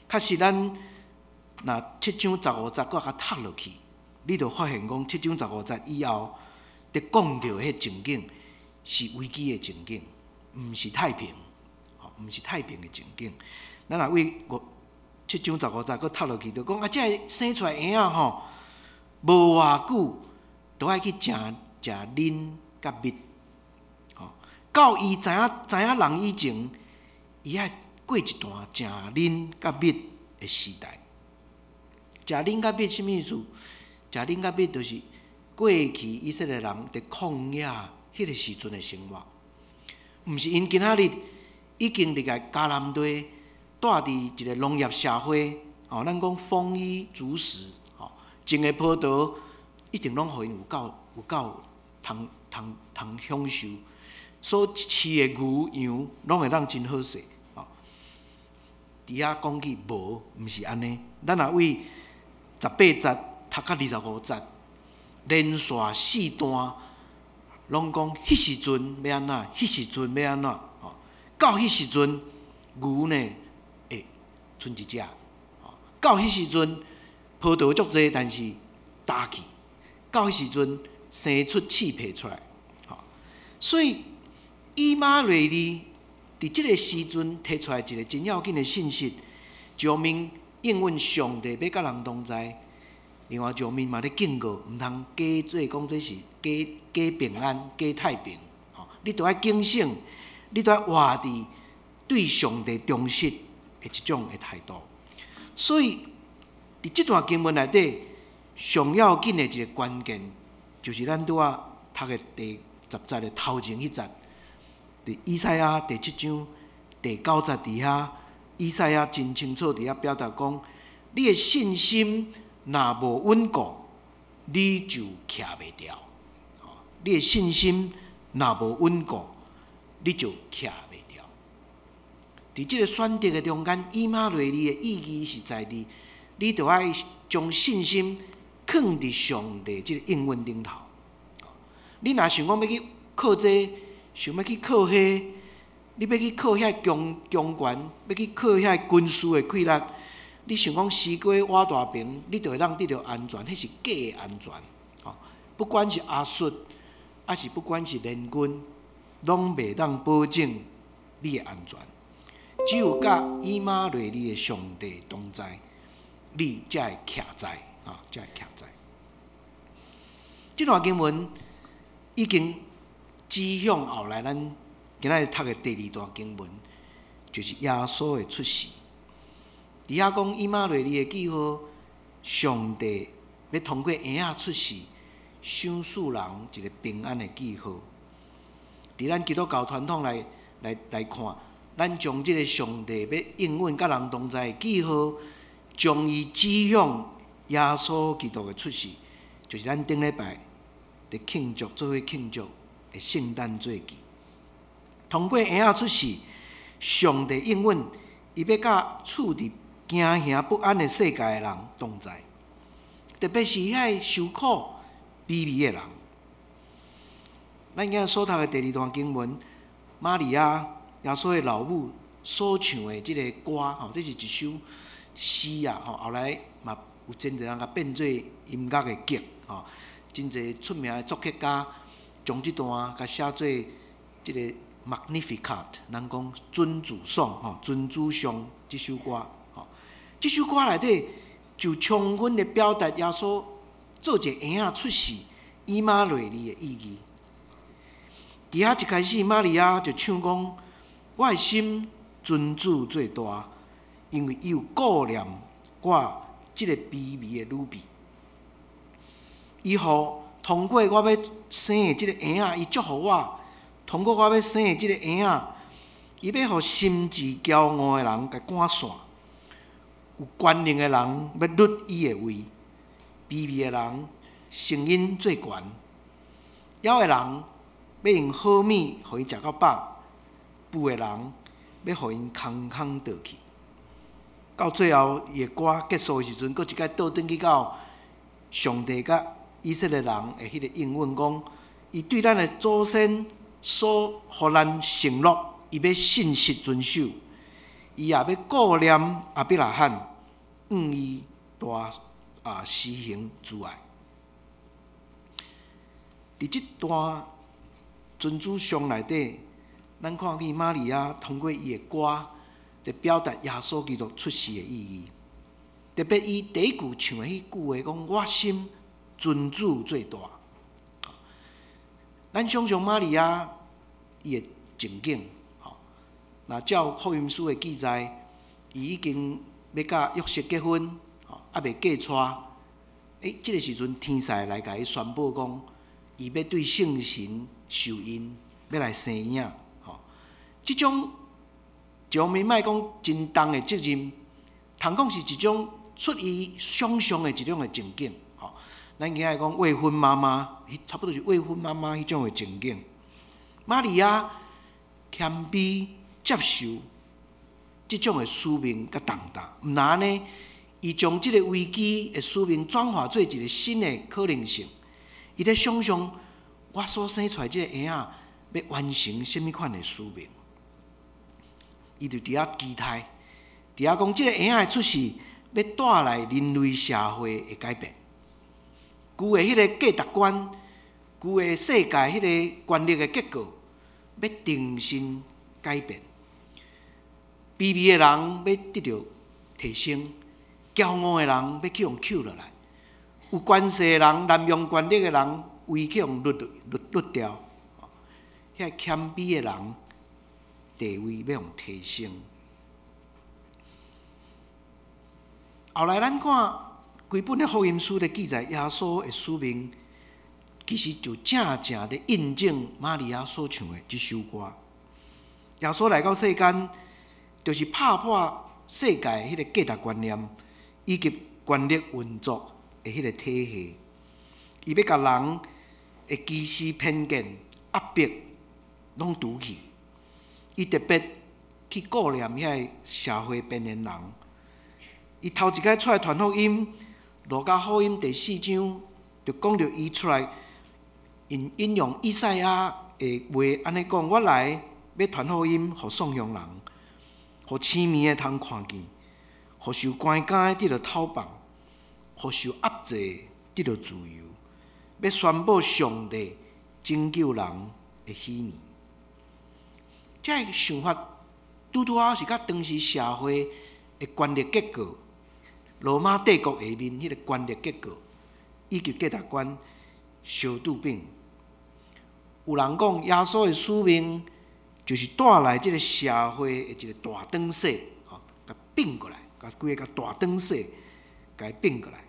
確實，咱若七章十五節閣共讀落去，你就發現講七章十五節以後，佇講著彼情景是危機的情景，毋是太平，吼，毋是太平的情景。咱若為七章十五節閣讀落去，就講啊，這个生出來嬰仔吼，無偌久。都愛去食食奶佮蜜。吼，到伊知影知影人以前，伊愛過一段食奶佮蜜的時代。食奶佮蜜啥物意思？食奶佮蜜就是過去以色列人佇曠野彼個時陣的生活，毋是𪜶今仔日已經入來迦南地，住佇一個農業社會，吼，咱講豐衣足食，吼，種的葡萄一定攏予𪜶有夠有夠通通通享受，所飼的牛羊攏會當真好勢，吼。佇遐講起無，毋是按呢，咱若對18節讀到25節，連續四段，攏講彼時陣欲按怎，彼時陣欲按怎，吼，到彼時陣牛呢會賰一隻，吼，到彼時陣葡萄足濟，但是焦去，到彼時陣生出刺皮出來，吼，所以以馬內利佇這个時陣提出來一个真要緊的信息，一方面應允上帝欲佮人同在，另外一方面嘛咧警告，毋通假做講這是假假平安、假太平，吼！你著愛警醒，你著愛活佇對上帝忠實的這種的態度。所以，佇這段經文內底，上要緊的一个關鍵，就是咱拄仔讀的第10節的頭前彼節，佇以賽亞第七章第九節佇遐，以賽亞真清楚佇遐表達講，你的信心若無穩固，你就徛袂牢。你的信心若無穩固，你就徛袂牢。佇這个選擇的中間，以馬內利的意義是在佇，你著愛將信心囥佇上帝這个應允頂頭。你若想講欲去靠這个，想欲去靠彼個，你欲去靠遐強強權，欲去靠遐軍事的氣力，你想講西瓜倚大爿，你就會當得著安全，彼是假的安全。吼，不管是亞述，抑是不管是聯軍，攏袂當保證你的安全。只有佮以馬內利的上帝同在，你才會徛在，啊，才會徛在。這段經文已經指向後來咱今仔日讀的第二段經文，就是耶穌的出世。佇遐講以馬內利的記號，上帝欲通過嬰仔出世，賞賜人一个平安的記號。佇咱基督教傳統來來來看，咱將這个上帝欲應允佮人同在的記號，將伊指向耶穌基督的出世，就是咱頂禮拜佇慶祝做伙慶祝的聖誕節期。通過嬰仔出世，上帝應允伊欲佮處佇驚嚇不安的世界的人同在，特別是遐个受苦卑微的人。咱今日所讀的第二段經文，瑪利亞耶穌的老母所唱的這个歌，吼，這是一首詩啊，吼，後來嘛有真濟人共變做音樂的曲，吼，真濟出名的作曲家將這段共寫做這个 Magnificat，人講尊主頌，吼，尊主頌這首歌，吼，這首歌內底就充分的表達耶穌做一個嬰仔出世，以馬內利的意義。佇遐一開始，瑪利亞就唱講：我的心尊主做大，因為伊有顧念我這个卑微的女婢。伊予通過我欲生的這个嬰仔，伊祝福我。通過我欲生的這个嬰仔，伊欲予心志驕傲的人共趕散，有權能的人欲掠伊的位，卑微的人升𪜶做懸，枵的人欲用好物予𪜶食到飽，富的人欲予𪜶空空倒去。到最後，伊的歌結束的時陣，閣一擺倒轉去到上帝佮以色列人的彼个應允，講伊對咱的祖先所予咱承諾，伊欲信實遵守，伊也欲顧念亞伯拉罕，向伊大啊施行慈愛。佇這段尊主頌內底，咱看見瑪利亞通過伊的歌，來表達耶穌基督出世的意義。特別伊第一句唱的彼句話講：我心尊主做大。咱想象瑪利亞伊的情景，吼，若照福音書的記載，伊已經欲佮約瑟結婚，吼，猶未過娶。這个時陣天使來共伊宣布講，伊欲對聖神受孕，欲來生嬰，吼。這種一方面莫講真重的責任，通講是一種出於想象的一種的情景，吼。咱今仔講未婚媽媽，差不多是未婚媽媽彼種的情景。瑪利亞謙卑接受這種的使命佮重擔，毋但按呢，伊將這個危機的使命轉化做一個新的可能性。伊咧想象我所生出來這個嬰仔欲完成啥物款的使命。伊就佇遐期待，佇遐講這個嬰仔的出世，欲帶來人類社會的改變。舊的彼个價值觀，舊的世界彼个權力的結構，欲重新改變。卑微的人欲得著提升，驕傲的人欲去予抾落來，有權勢的人、濫用權力的人，位去予掠掠掠掉。遐謙卑的人地位欲予提升。後來咱看規本的福音書咧記載耶穌的使命，其實就正正咧印證瑪利亞所唱的這首歌。耶穌來到世間，就是拍破世界彼个價值觀念以及權力運作的彼个體系。伊欲共人的歧視、偏見、壓迫攏除去。伊特別去顧念遐个社會邊緣人。伊頭一擺出來傳福音，路加福音第四章就講著伊出來引引用以賽亞的話按呢講：我來欲傳福音，予喪鄉人，予痴迷的通看見，予受關監的得著透放，予受壓制的得著自由，欲宣布上帝拯救人的喜年。這个想法拄拄好是佮當時社會的權力結構，羅馬帝國下面彼个權力結構以及價值觀相對比。有人講耶穌的使命就是帶來這个社會的一个大轉世，吼，共變過來，共規个共大轉世，共伊變過來。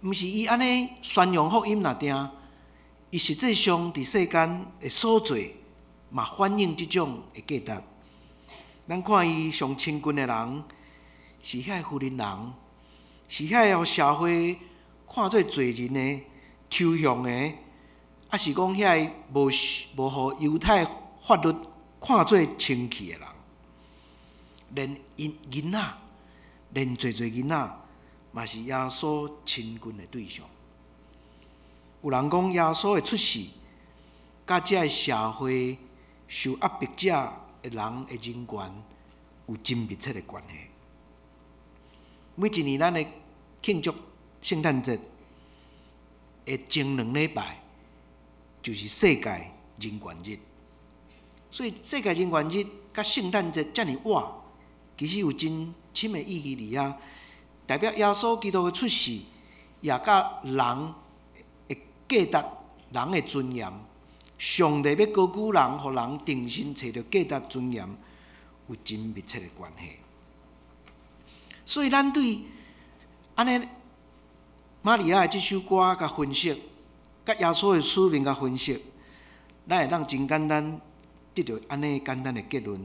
毋是伊按呢宣揚福音爾定，伊實際上佇世間的所做，嘛反映這種的價值。咱看伊上親近的人，是遐個婦人人，是遐个社會看做罪人的抽象的，抑是講遐个無無予猶太法律看做清氣的人，連𪜶囡仔，連濟濟囡仔，嘛是耶穌親近的對象。有人講耶穌的出世，佮這个社會受壓迫者的人的人權有真密切的關係。每一年咱咧慶祝聖誕節的前兩禮拜，就是世界人權日。所以世界人權日佮聖誕節遮爾晚，其實有真深的意義佇遐，代表耶穌基督的出世，也佮人的價值、人的尊嚴。上帝欲高舉人，予人重新揣著價值尊嚴，有真密切的關係。所以，咱對按呢瑪利亞的這首歌共分析，佮耶穌的使命共分析，咱會當真簡單得著按呢簡單的結論：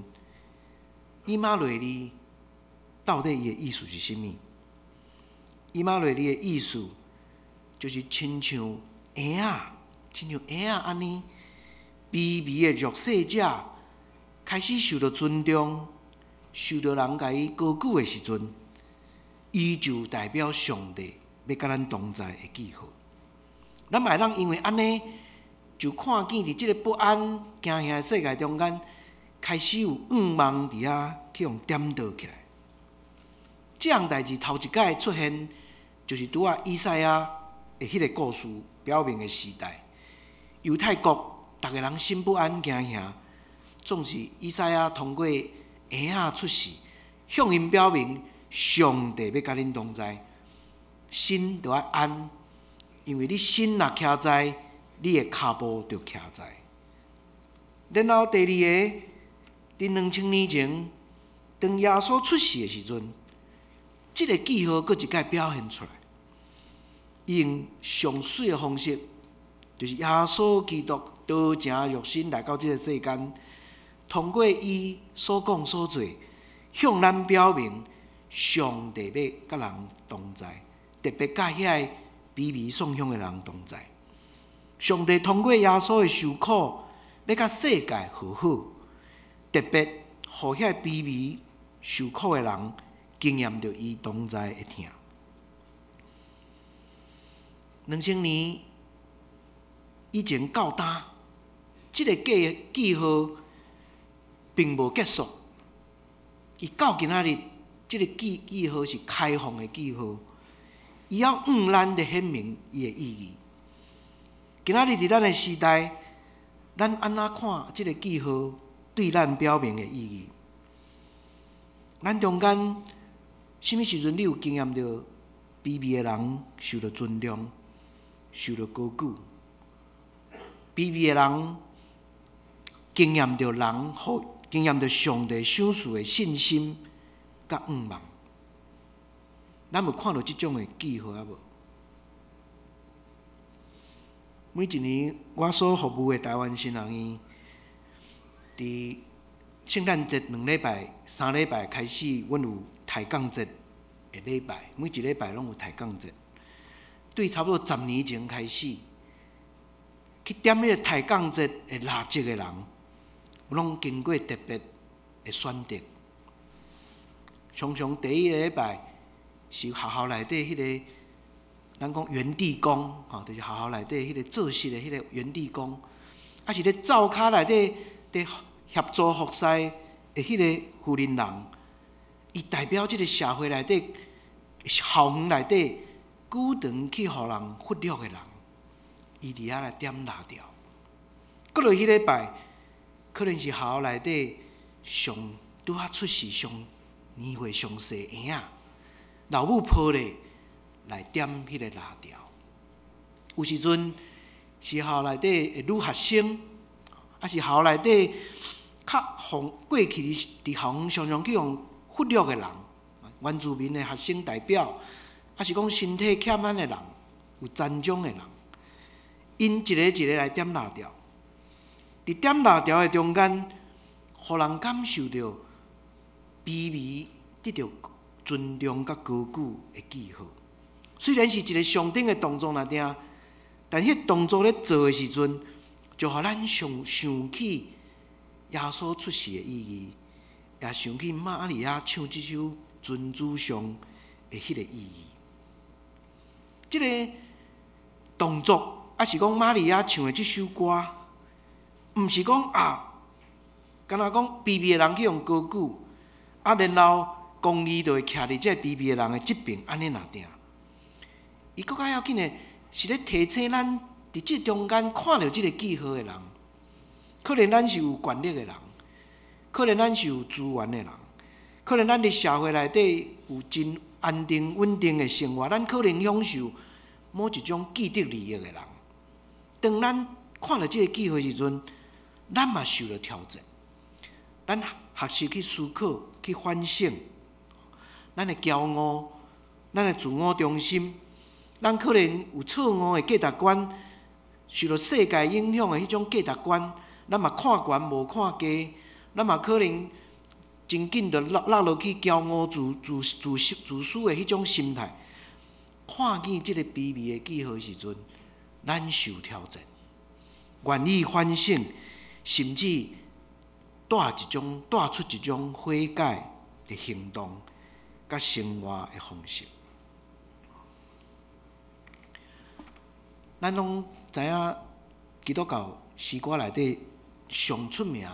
以馬內利到底伊的意思是啥物？以馬內利的意思就是親像嬰仔，親像嬰仔按呢，卑微的弱勢者開始受著尊重，受著人共伊高舉的時陣，伊就代表上帝欲佮咱同在的記號。咱嘛會當因為按呢，就看見佇這个不安、驚嚇的世界中間，開始有願望佇遐去予點著起來。這項代誌頭一擺出現，就是拄仔以賽亞的彼个故事表明的時代。猶太國逐个人心不安、驚嚇，總是以賽亞通過嬰仔出世，向𪜶表明上帝欲佮恁同在，心著愛安，因為你心若徛在，你的跤步就徛在。然後第二个，佇2000年前，當耶穌出世的時陣，這个記號閣一擺表現出來，伊用上媠的方式，就是耶穌基督道成肉身來到這个世間，通過伊所講所做，向咱表明上帝欲佮人同在，特別佮遐个卑微喪鄉的人同在。上帝通過耶穌的受苦，欲佮世界和好，特別予遐个卑微受苦的人經驗著伊同在的疼。2000年以前到今，這个記號並無結束。伊到今仔日，這个記號是開放的記號，伊要向咱咧顯明伊的意義。今仔日佇咱的時代，咱按怎看這个記號對咱表明的意義？咱中間，啥物時陣你有經驗著卑微的人受著尊重、受著高舉？卑微的人經驗著人好，經驗著上帝賞賜的信心佮向望。咱有看著這種的記號抑無？每一年我所服務的臺灣神學院，佇聖誕節2禮拜、3禮拜開始，阮有抬槓節的禮拜，每一禮拜攏有抬槓節。對差不多10年前開始，去點彼个抬槓節的蠟燭的人，攏經過特別的選擇。常常第一个禮拜是學校內底彼个，咱講園地工，吼，就是學校內底彼个做事的彼个園地工，抑是咧灶跤內底佇協助服侍的彼个婦人人，伊代表這个社會內底校園內底舉長去予人忽略的人，伊佇遐來點蠟燭。閣落彼禮拜，可能是學校內底上拄仔出世上年歲上細嬰仔，老母抱咧來點彼个蠟燭。有時陣是學校內底的女學生，抑是學校內底較予過去佇校園常常去予忽略的人，原住民的學生代表，抑是講身體欠安的人，有殘障的人，𪜶一个一个來點蠟燭。佇點蠟燭的中間，予人感受著卑微得著尊重佮高舉的記號。雖然是一个上頂的動作爾爾，但彼動作咧做的時陣，就予咱想起耶穌出世的意義，也想起瑪利亞唱這首尊主上的彼个意義。這个動作，抑是講瑪利亞唱的這首歌，毋是講啊，敢若講卑微的人去予高舉，啊，然後公義就會徛佇這个卑微的人的這爿，按呢爾爾。伊閣較要緊的是咧提醒咱，佇這中間看著這个記號的人，可能咱是有權力的人，可能咱是有資源的人，可能咱佇社會內底有真安定穩定的生活，咱可能享受某一種既得利益的人。當咱看著這个記號的時陣，咱嘛受著挑戰，咱學習去思考、去反省，咱的驕傲、咱的自我中心，咱可能有錯誤的價值觀，受著世界影響的彼種價值觀，咱嘛看懸無看低，咱嘛可能真緊就落去驕傲、自私的彼種心態。看見這个卑微的記號的時陣，咱受挑戰，願意反省，甚至帶出一種悔改的行動，佮生活的方式。咱攏知影基督教詩歌內底上出名，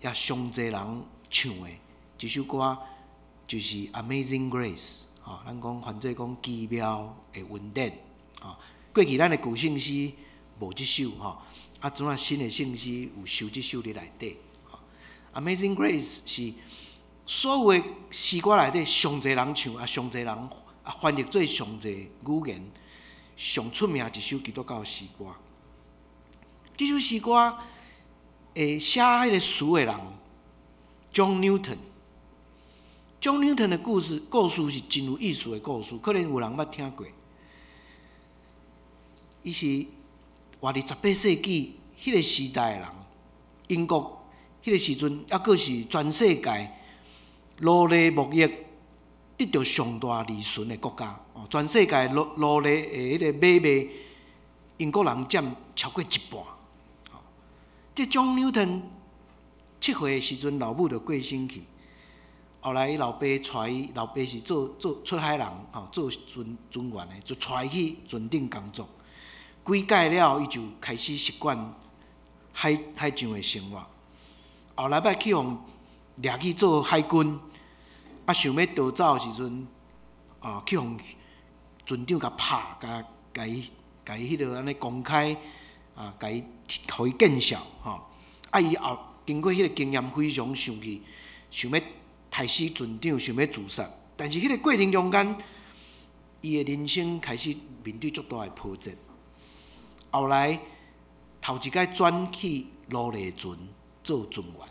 也上濟人唱的一首歌，就是《Amazing Grace》。吼，咱講翻做講奇妙的恩典。吼，過去咱的舊聖詩無這首吼，啊，這擺新的聖詩有收這首佇內底。Amazing Grace 是所有的詩歌內底上濟人唱，啊，上濟人啊翻譯做上濟語言，上出名一首基督教詩歌。這首詩歌會寫彼个詞的人，John Newton。John Newton 的故事是真有意思的故事，可能有人捌聽過。伊是活佇18世紀彼个時代的人，英國彼个時陣猶閣是全世界奴隸貿易得著上大利潤的國家。哦，全世界奴隸的彼个買賣，英國人佔超過一半。這 John Newton 7歲的時陣，老母就過身去。後來伊老爸帶伊，老爸是做出海人，吼，做船員的，就帶伊去船頂工作。幾屆了後，伊就開始習慣海上的生活。後來欲去予掠去做海軍，啊，想欲逃走的時陣，啊，去予船長共拍，共伊彼落按呢公開，啊，共伊予伊見笑，吼。啊，伊後經過彼个經驗，非常生氣，想欲刣死船長，想欲自殺。但是彼个過程中間，伊的人生開始面對足大的波折。後來頭一擺轉去奴隸船做船員，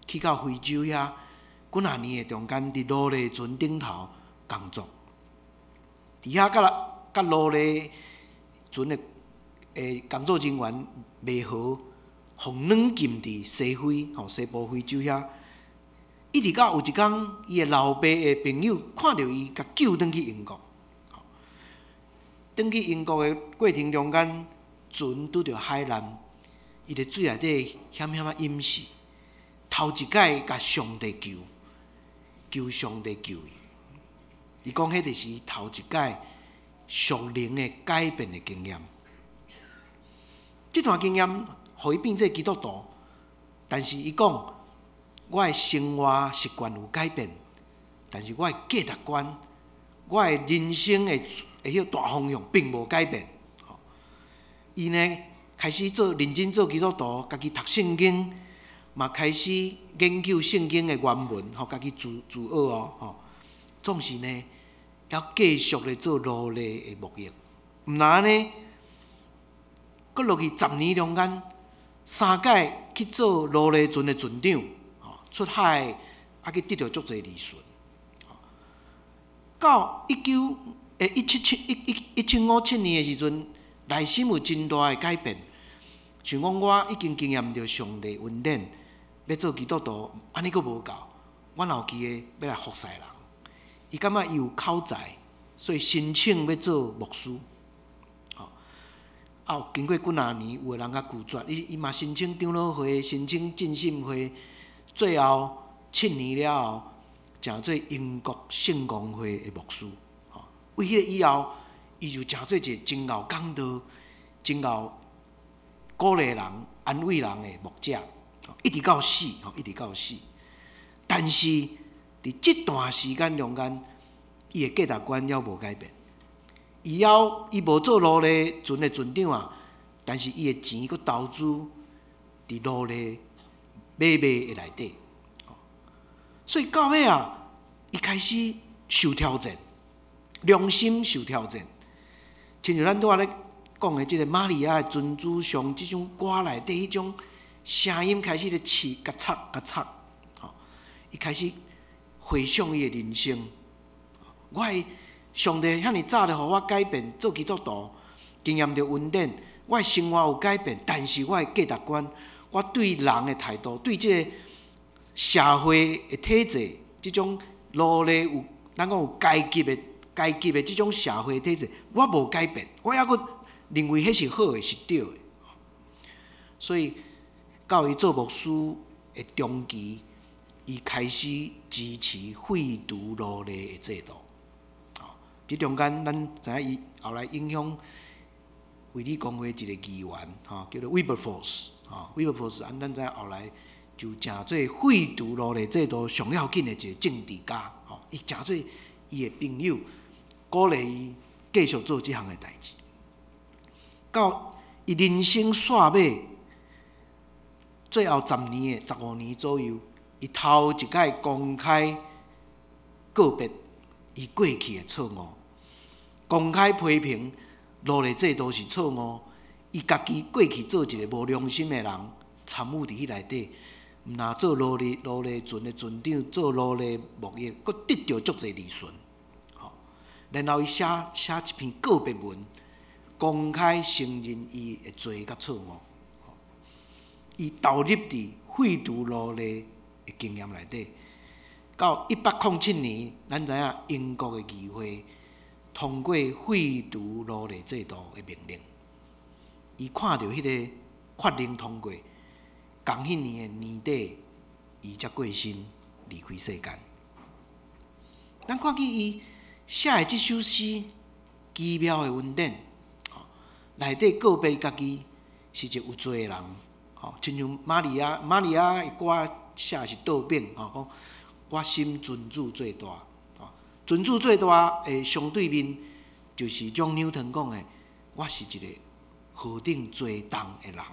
去到非洲遐幾若年的中間，佇奴隸船頂頭工作，佇遐佮奴隸船的工作人員袂和，予軟禁佇西非，吼，西部非洲遐。一直到有一工，伊的老爸的朋友看著伊，共救轉去英國。轉去英國的過程中間，船拄著海難，伊佇水內底險險仔淹死。頭一擺共上帝求，求上帝救伊。伊講，彼就是伊頭一擺屬靈的改變的經驗。這段經驗予伊變做基督徒，但是伊講，我的生活習慣有改變，但是我的價值觀、我的人生的彼大方向並無改變。伊呢開始做認真做基督徒，家己讀聖經，嘛開始研究聖經的原文，予家己自學哦。吼，總是呢，猶繼續咧做奴隸的貿易。毋但按呢，閣落去10年中間，三擺去做奴隸船的船長，出海啊去得著足濟利潤。到一九欸一七七一一一七五七年的時陣，內心有真大的改變，想講我已經經驗著上帝恩典，欲做基督徒，按呢閣無夠，我若有機會欲來服侍人。伊感覺伊有口才，所以申請欲做牧師。啊，經過幾若年，有的人共拒絕，伊嘛申請長老會，申請浸信會，最後7年了後，成做英國聖公會的牧師。吼，為彼個以後，伊就成做一個真𠢕講道、真𠢕鼓勵人、安慰人的牧者，一直到死，吼，一直到死。但是佇這段時間中間，伊的價值觀猶無改變。伊猶伊無做奴隸船的船長啊，但是伊的錢閣投資佇奴隸買賣的內底。所以到尾啊，伊開始受挑戰，良心受挑戰。親像咱拄仔咧講的這个瑪利亞的珍珠上這種歌內底彼種聲音開始咧刺、共插、共插，吼！伊開始回想伊的人生，我的上帝遐爾早就予我改變做基督徒，經驗著恩典，我的生活有改變，但是我的價值觀，我對人的態度，對這个社會的體制，這種奴隸有咱講有階級的這種社會體制，我無改變，我猶閣認為彼是好的，是對的。所以到伊做牧師的中期，伊開始支持廢除奴隸的制度。這中間咱知影伊後來影響衛理公會一個議員，吼，叫做 Wilberforce，吼，Wilberforce，按咱知影後來就成做廢除奴隸制度上要緊的一個政治家，吼，伊成做伊的朋友，鼓勵伊繼續做這項的代誌。到伊人生煞尾，最後10年的15年左右，伊頭一擺公開告別伊過去的錯誤，公開批評奴隸制度是錯誤，伊伊家己過去做一个無良心的人，參與佇彼內底，毋若做奴隸船的船長，做奴隸貿易，閣得著足濟利潤。吼，然後伊寫一篇告別文，公開承認伊的罪佮錯誤。伊投入佇廢除奴隸的經驗內底，到1807年，咱知影英國的議會通過廢除奴隸制度的命令。伊看著彼个法令通過，仝彼年的年底，伊才過身離開世間。咱看見伊寫的這首詩，奇妙的恩典，吼，內底告別家己是一個有罪的人，吼，親像瑪利亞，瑪利亞的歌寫的是倒反，吼，講我心尊主最大，吼，尊主最大的相對面，就是將牛頓講的，我是一個何等罪重的人。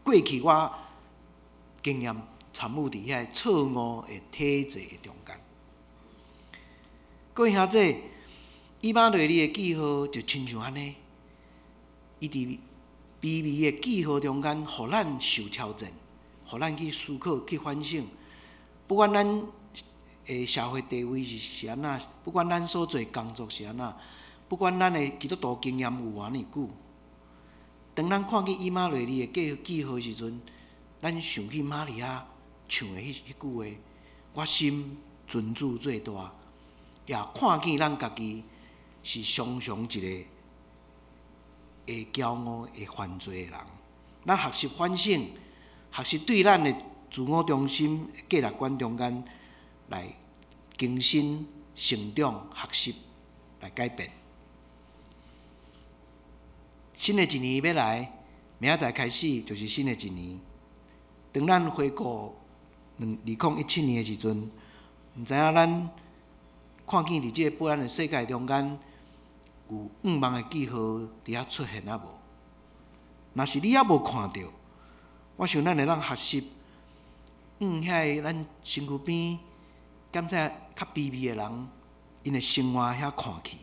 過去我經驗參與佇遐錯誤的體制的中間。各位兄弟，以馬內利的記號就親像按呢，伊佇卑微的記號中間，予咱受挑戰，予咱去思考、去反省。不管咱的社會地位是按怎，不管咱所做工作是按怎，不管咱的基督徒經驗有偌爾久，當咱看見以馬內利的記號時陣，咱想起瑪利亞唱的彼句話：我心尊主最大，也看見咱家己是常常一個會驕傲、會犯罪的人。咱學習反省，學習對咱的自我中心價值觀中間來更新、成長、學習來改變。新的一年欲來，明仔載開始就是新的一年。當咱回顧2017年的時陣，毋知影咱看見佇這個不安的世界中間，有向望的記號佇遐出現抑無？若是你猶無看著，我想咱會當學習，向遐个咱身軀邊感覺較卑微的人，𪜶的生活遐看去，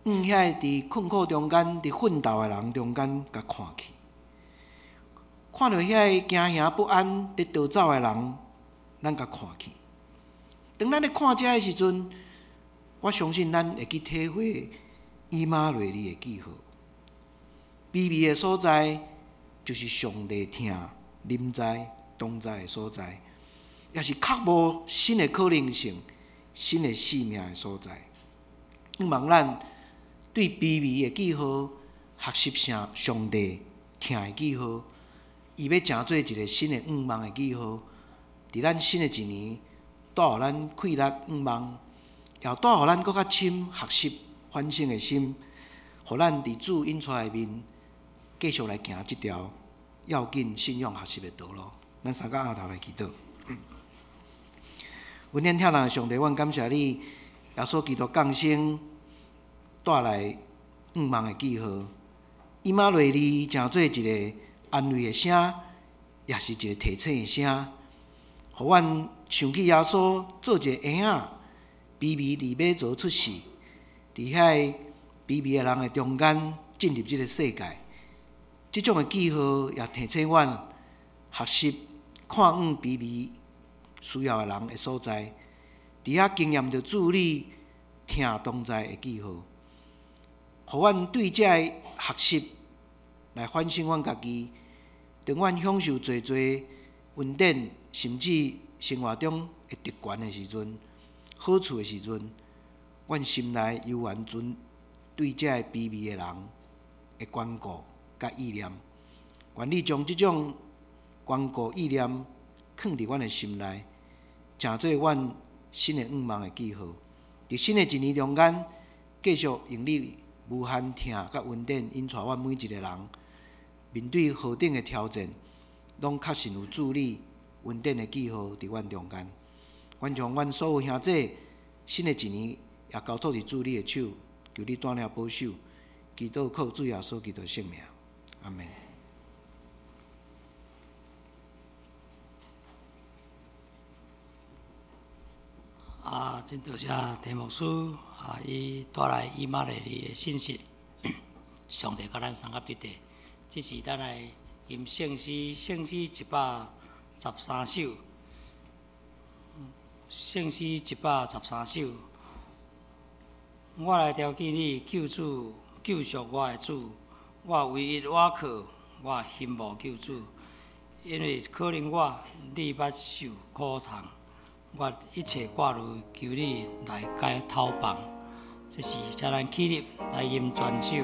向遐个佇困苦中間、佇奮鬥的人中間共看去，看著遐個驚惶不安、佇逃走的人，咱共看去。當咱咧看這个時陣，我相信咱會去體會以馬內利的記號。卑微的所在，就是上帝疼、臨在、同在的所在，也是較無新的可能性、新的生命的所在。向望咱對卑微的記號學習啥上帝疼的記號，伊欲成做一个新的向望的記號，佇咱新的一年帶予咱氣力向望，也帶予咱閣較深學習反省的心，予咱佇主引帶的面繼續來行這條要緊信仰學習的道路。咱三個阿頭來祈禱。恩典疼人的上帝，阮感謝你，耶穌基督降生帶來向望的記號。以馬內利成做一个安慰的聲，也是一个提醒的聲，予阮想起耶穌做一个嬰仔，卑微佇馬槽出世，佇遐個卑微的人的中間進入這个世界。這種的記號也提醒阮學習看向卑微需要的人的所在，佇遐經驗著主你疼同在的記號，予阮對這個學習來反省阮家己。當阮享受濟濟恩典，甚至生活中的特權的時陣、好處的時陣，阮心內猶原存對這个卑微的人的關顧佮意念。願你將這種關顧意念囥佇阮的心內，成做阮新的向望的記號。佇新的一年中間，繼續用你無限疼佮恩典引帶阮每一个人，面對何等的挑戰，攏確信有主你恩典的記號佇阮中間。阮將阮所有兄弟，新的一年也交託佇主你的手，求你帶領保守，祈禱靠主耶穌基督聖名，阿們。啊，真多謝陳牧師啊，伊帶來以馬內利的信息，上帝佮咱相合佇底，這是咱來吟聖詩，聖詩113首，聖詩113首。我來朝見你，救主，救贖我的主，我唯一倚靠，我欣慕救主，因為可憐我，你捌受苦痛，我一切掛慮，求你來解透放。這是請咱起立來吟全首。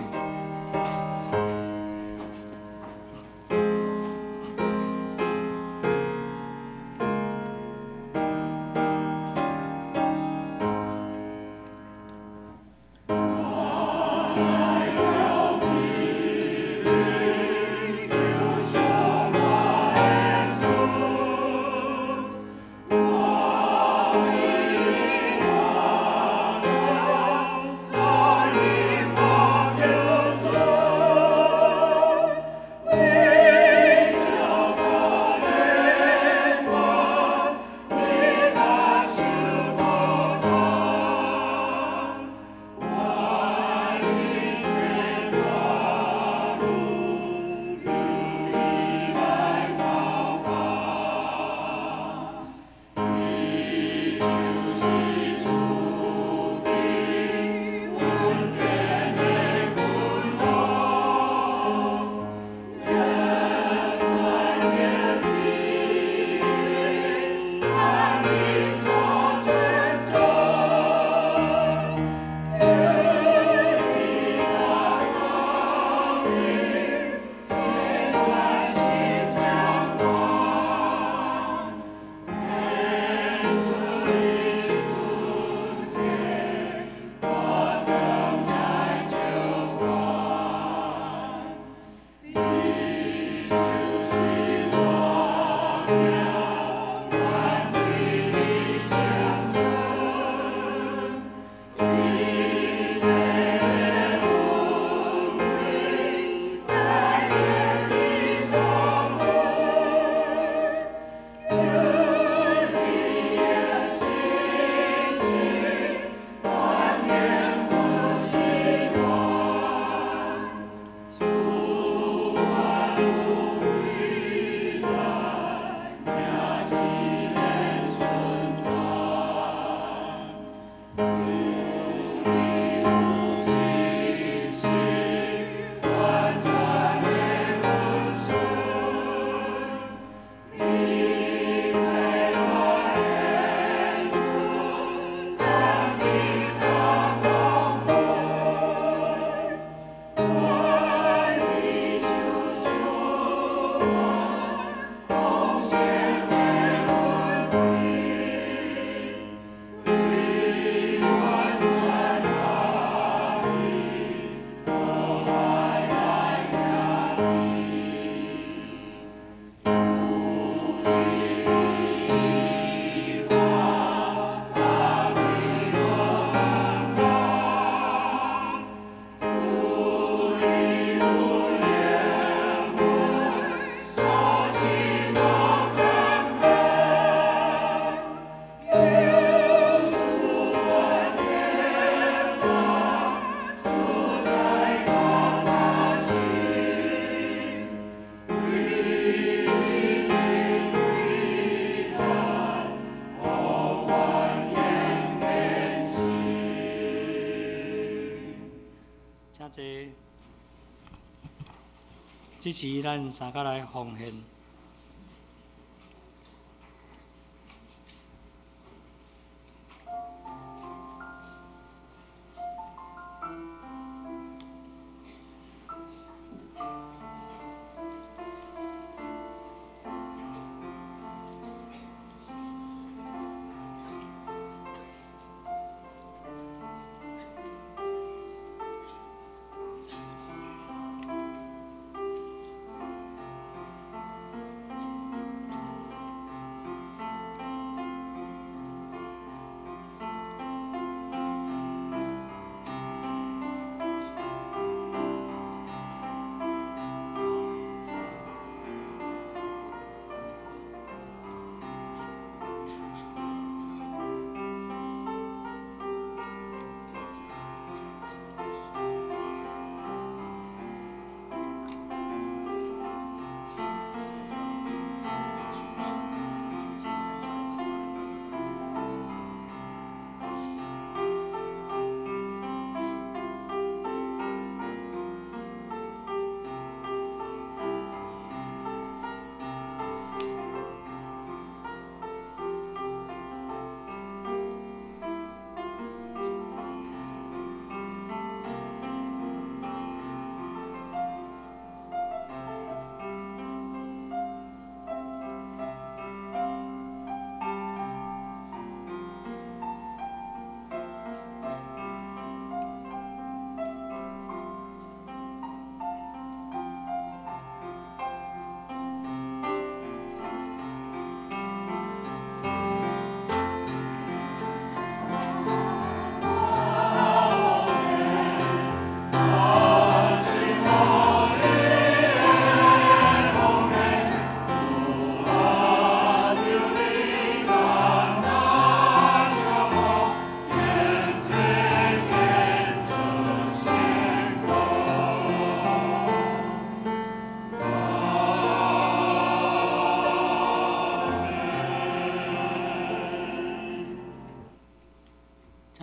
這時，咱三個來奉獻。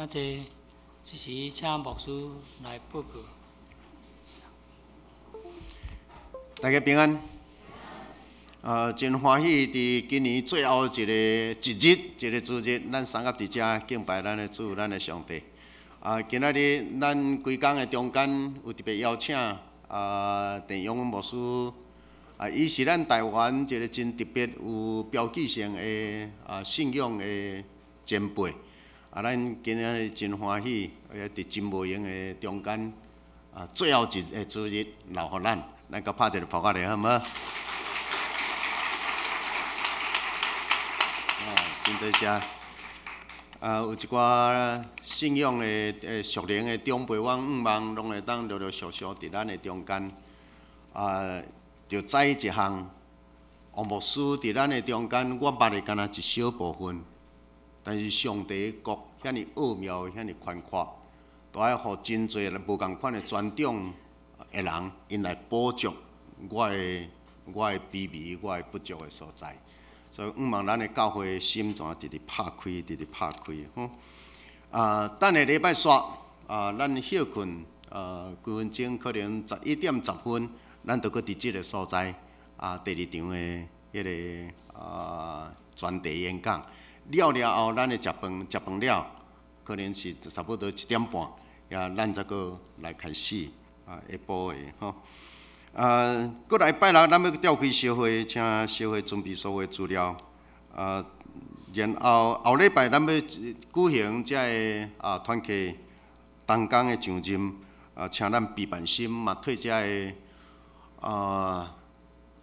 請坐，這時請牧師來報告。大家平安。真歡喜佇今年最後一个一日，一个主日，咱三合佇遮敬拜咱的主，咱的上帝。今仔日咱規工的中間有特別邀請鄭永文牧師，伊是咱台灣一个真特別有標誌性的信仰的前輩。咱今仔日真歡喜，佇真無閒的中間，最後一个主日留予咱，咱閣拍一个噗仔咧，好毋好？真多謝。有一寡信仰的、屬靈的長輩，我向望攏會當陸陸續續佇咱的中間。著知一項，王牧師佇咱的中間，我捌的敢若一小部分。但是上帝的國遐爾奧妙，遐爾寬闊，都愛予真濟無仝款的專長的人，𪜶來補足我的卑微、我的不足的所在。所以，向望咱的教會心怎直直拍開，直直拍開吼。等下禮拜煞，咱歇睏，幾分鐘，可能11點10分，咱就閣佇這个所在，第二場的彼个專題演講。了了後，咱咧食飯，食飯了，可能是差不多1點半，也咱才閣來開始下晡的吼。閣來拜六，咱欲召開小會，請小會準備所有資料。然後後禮拜咱欲舉行這个團契同工的上任，請咱畢萬心嘛替這个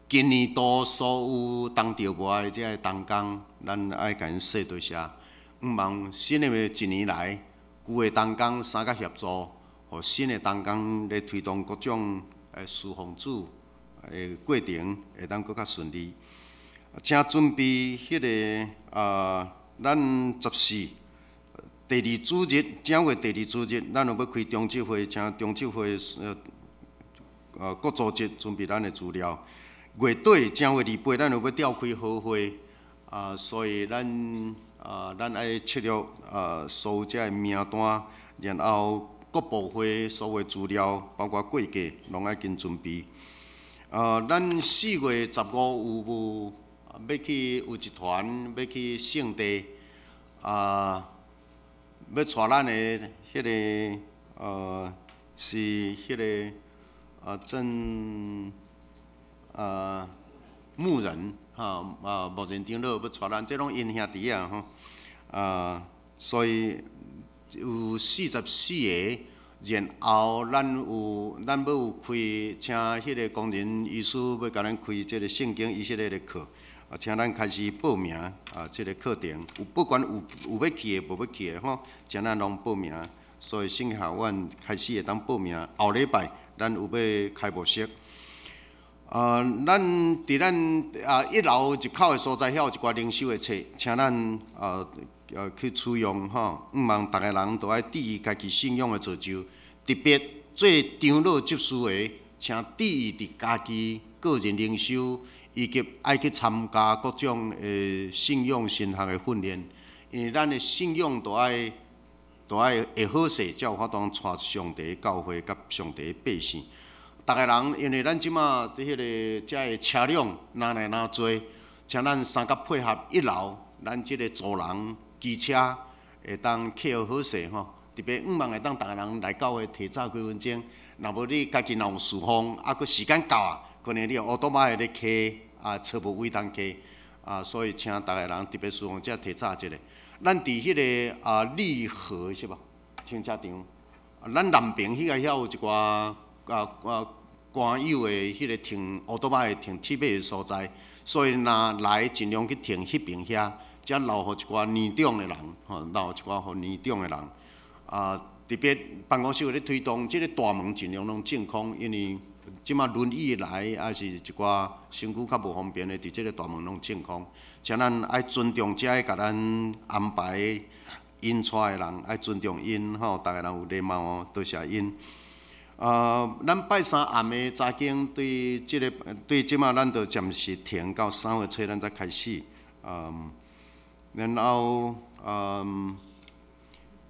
今年度所有當著無的這个同工，咱愛共𪜶說多謝。向望新的一年來，舊的同工三甲協助，予新的同工咧推動各種侍奉主的過程會當閣較順利。請準備彼个咱14第二主日，正月第二主日，咱有欲開中執會，請中執會各組織準備咱的資料。月底正月28，咱有欲召開好會，所以咱愛設立所有這个名單，然後各部會所有資料，包括過價，攏愛緊準備。咱4月15有無欲去有一團欲去聖地，欲帶咱的彼个是彼个鄭牧人吼，牧人長老欲帶咱，這攏𪜶兄弟仔吼，所以有44个，然後咱欲有開，請彼个工人醫師欲共咱開這个聖經以色列的課，請咱開始報名這个課程，有不管有欲去的，無欲去的吼，請咱攏報名。所以聖經學院開始會當報名，後禮拜咱有欲開幕式。咱佇咱一樓入口的所在，遐有一寡靈修的冊，請咱去使用吼。向望逐个人都愛注意家己信仰的造就，特別做長老執事的，請注意佇家己個人靈修，以及愛去參加各種的信仰神學的訓練，因為咱的信仰都愛會好勢，才有法度帶上帝教會佮上帝百姓。逐个人，因為咱這馬佇彼个遮个車輛若來若濟，請咱三甲配合一樓，咱這个組人機車會當客好勢吼。特別向望會當逐个人來教會提早幾分鐘，若無你家己若有侍奉，閣時間到啊，可能你烏托馬會咧騎，揣無位通騎，所以請逐个人特別侍奉者提早一下。咱佇彼个麗河是無停車場，咱南邊彼个遐有一寡官有的彼个停烏托馬的停鐵馬的所在，所以若來盡量去停彼邊遐，才留予一寡年長的人，吼，留一寡予年長的人。特別辦公室有咧推動，這個大門盡量攏淨空，因為這馬輪椅來，抑是一寡身軀較無方便的，佇這個大門攏淨空。請咱愛尊重這个共咱安排𪜶帶的人，愛尊重𪜶吼，逐个人有禮貌哦，多謝𪜶。咱拜三暗的查經對這个對這馬咱就暫時停到3月初，咱才開始。然後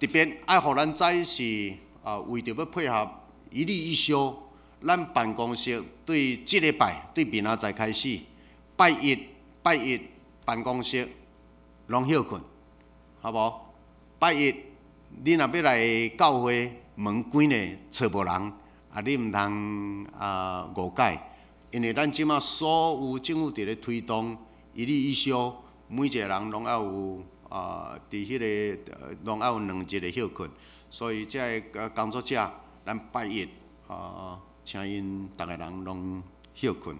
特別愛予咱知是啊，為著欲配合一例一休，咱辦公室對這禮拜對明仔載開始，拜一拜一辦公室攏歇睏，好無？拜一你若欲來教會，門關咧，揣無人，啊，你毋通啊誤解，因為咱這馬所有政府佇咧推動一例一休，每一個人攏愛有啊，佇彼個攏愛有2日的歇睏，所以這个工作者，咱拜一啊，請𪜶逐个人攏歇睏。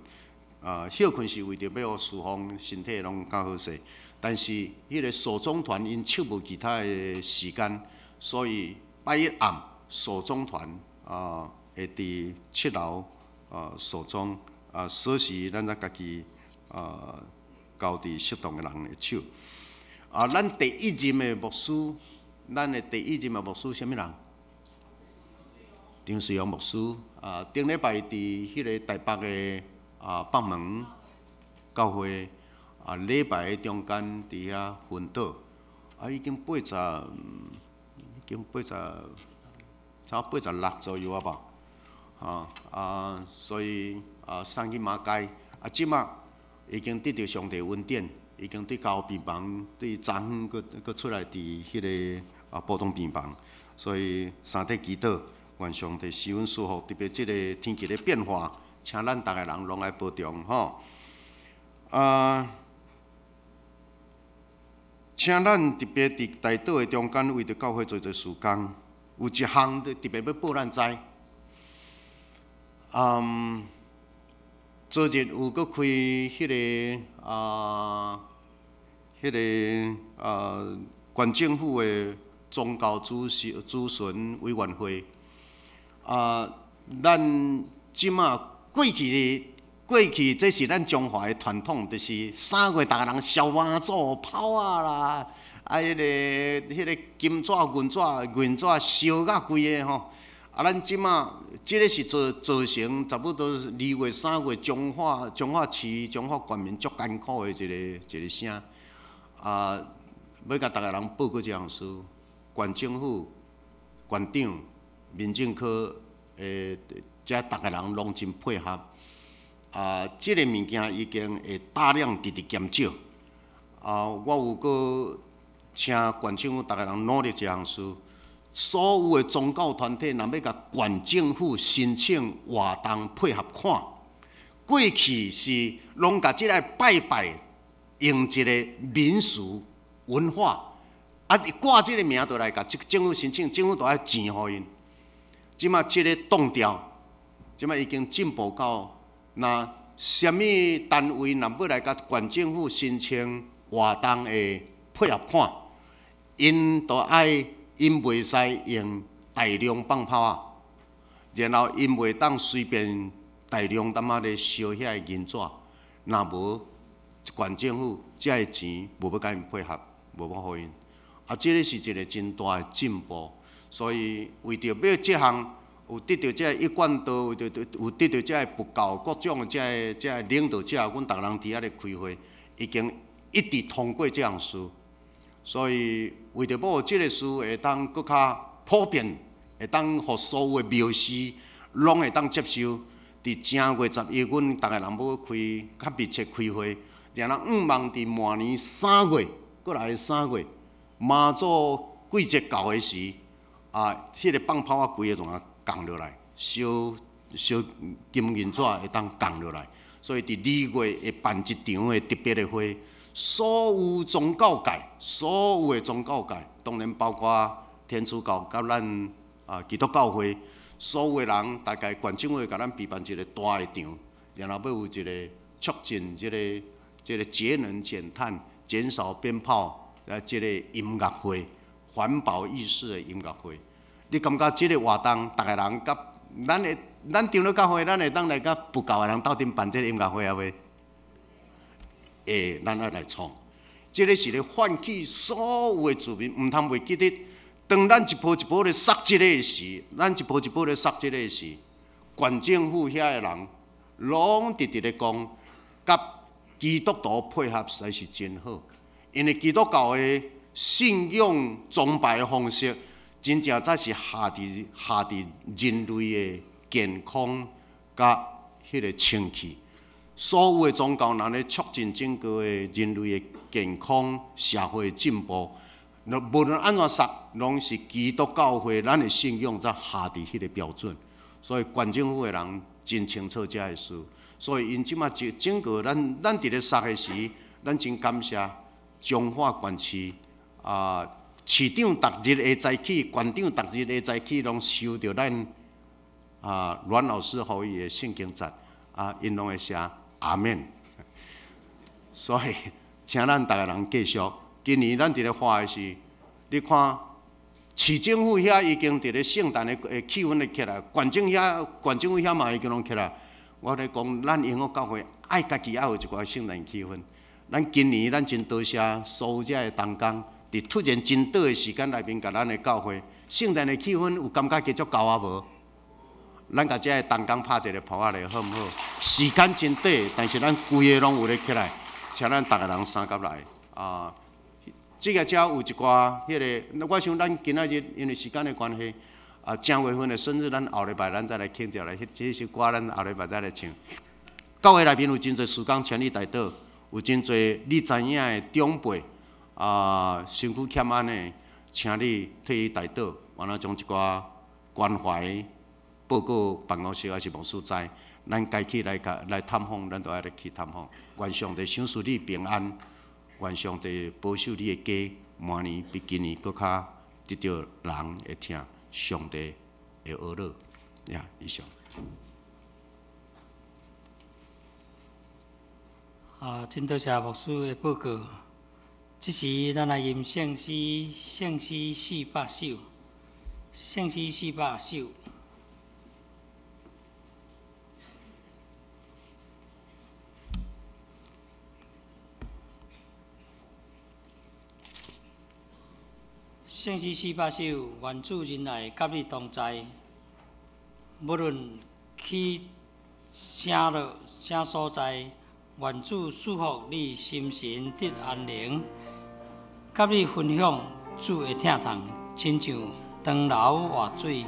啊，歇睏是為著欲予事奉身體攏較好勢，但是彼个訴綜團𪜶唱無其他的時間，所以拜一暗訴綜團啊會佇7樓啊訴綜啊，鎖匙咱才家己啊交佇適當的人的手。啊，咱第一任的牧師，咱的第一任的牧師啥物人？張瑞陽牧師啊，頂禮拜佇彼个台北的啊北門教會啊，禮拜中間佇遐昏倒，啊，已經八十，已經八十，差86左右啊吧，啊啊，所以啊送去馬偕，啊，這馬已經得著上帝恩典，已經對加護病房，對昨昏閣閣出來佇彼个啊普通病房，所以三體祈禱，願上帝施恩賜福，特別這个天氣的變化，請咱逐个人攏愛保重吼。啊，請咱特別佇代禱的中間，為著教會做做事工，有一項特別欲報咱知。嗯，昨日有閣開彼个啊，彼个啊，縣政府的宗教諮詢委員會。啊，咱這馬過去，這是咱中華的傳統，就是3月逐个人燒媽祖炮仔啦，啊，彼个金紙、銀紙、銀紙燒甲規个吼。啊，咱這馬這个是造成差不多2月、3月彰化市、彰化縣民足艱苦的一个聲。啊，欲共逐个人報告這項事，縣政府、縣長、民政科的遮逐个人攏真配合。啊，這个物件已經會大量直直減少。啊，我有閣請縣政府逐个人努力這項事。所有的宗教團體，若欲共縣政府申請活動配合款，過去是攏共這个拜拜用一个民俗文化，啊，掛這个名就來共政府申請，政府就愛錢予𪜶。這馬這个擋掉，這馬已經進步到，若啥物單位若欲來共縣政府申請活動的配合款，𪜶都愛。𪜶袂使用大量放炮仔，然後𪜶袂當隨便大量淡仔咧燒遐个銀紙，若無縣政府這个錢無欲共𪜶配合，無欲予𪜶。啊，這个是一个真大的進步，所以為著欲這項有得著這个一貫道，有得有得著這个佛教各種的這个領導者，阮逐个人佇遐咧開會，已經一直通過這項事。所以為著欲這个事會當閣較普遍，會當予所有的廟寺攏會當接受。佇正月11，阮逐个人欲開較密切開會，然後向望佇明年三月，閣來三月，媽祖季節到的時，啊，彼个放炮仔規个就降落來，燒燒金銀紙會當降落來。所以佇2月會辦一場的特別的會。所有宗教界，所有的宗教界，當然包括天主教佮咱啊基督教會，所有的人，大概縣政府會共咱備辦一个大的場，然後欲有一个促進這個節能減碳、減少鞭炮啊，這個音樂會，環保意識的音樂會。你感覺這个活動，逐个人佮咱會，咱長老教會，咱會當來佮佛教的人鬥陣辦這个音樂會啊袂？會，咱愛來創，這个是咧喚起所有的住民，毋通袂記得。當咱一步一步咧殺這个時，咱一步一步咧殺這个時，縣政府遐的人攏直直咧講，佮基督徒配合實在是真好，因為基督教的信仰崇拜的方式，真正才是下佇人類的健康佮彼个清氣。所有的宗教，若咧促進整個的人類的健康、社會進步，無論按怎說，攏是基督教會咱的信仰才下佇彼個標準。所以縣政府的人真清楚這个事，所以𪜶這馬整個咱佇咧說的時，咱真感謝彰化縣市啊，市長逐日下早起，縣長逐日下早起，攏收著咱啊阮老師予伊的聖經節啊，𪜶攏會寫阿們。所以，請咱逐个人繼續。今年咱佇咧畫的是，你看市政府遐已經佇咧聖誕的氣氛咧起來，縣政遐縣政府遐嘛已經攏起來。我咧講，咱榮福教會愛家己愛有一寡聖誕氣氛。咱今年咱真多謝所有遮的同工，佇突然真短的時間內面，共咱的教會聖誕的氣氛有感覺繼續夠啊無？咱共遮的同工拍一个噗仔咧，好毋好？時間真短，但是咱規个攏有咧起來，請咱逐个人相佮來啊！這个遮有一寡彼个，我想咱今仔日因為時間的關係，啊，鄭月份的生日，咱後禮拜咱再來慶祝來，彼首歌咱後禮拜再來唱。教會內面有真濟事工，請你代禱，有真濟你知影的長輩啊，身軀欠安的，請你替伊代禱，完了將一寡關懷報告辦公室，抑是牧師知，咱該去來共來探訪，咱都愛來去探訪。願上帝賞賜你平安，願上帝保守你的家，明年比今年閣較得著人會聽上帝的呵咾。呀，以上。啊，真多謝牧師的報告。這時，咱來吟聖詩，聖詩400首，聖詩四百首。聖詩四百首，願主仁愛佮你同在。無論去啥落啥所在，願主賜福你心神得安寧，佮你分享主的疼痛，親像長流活水。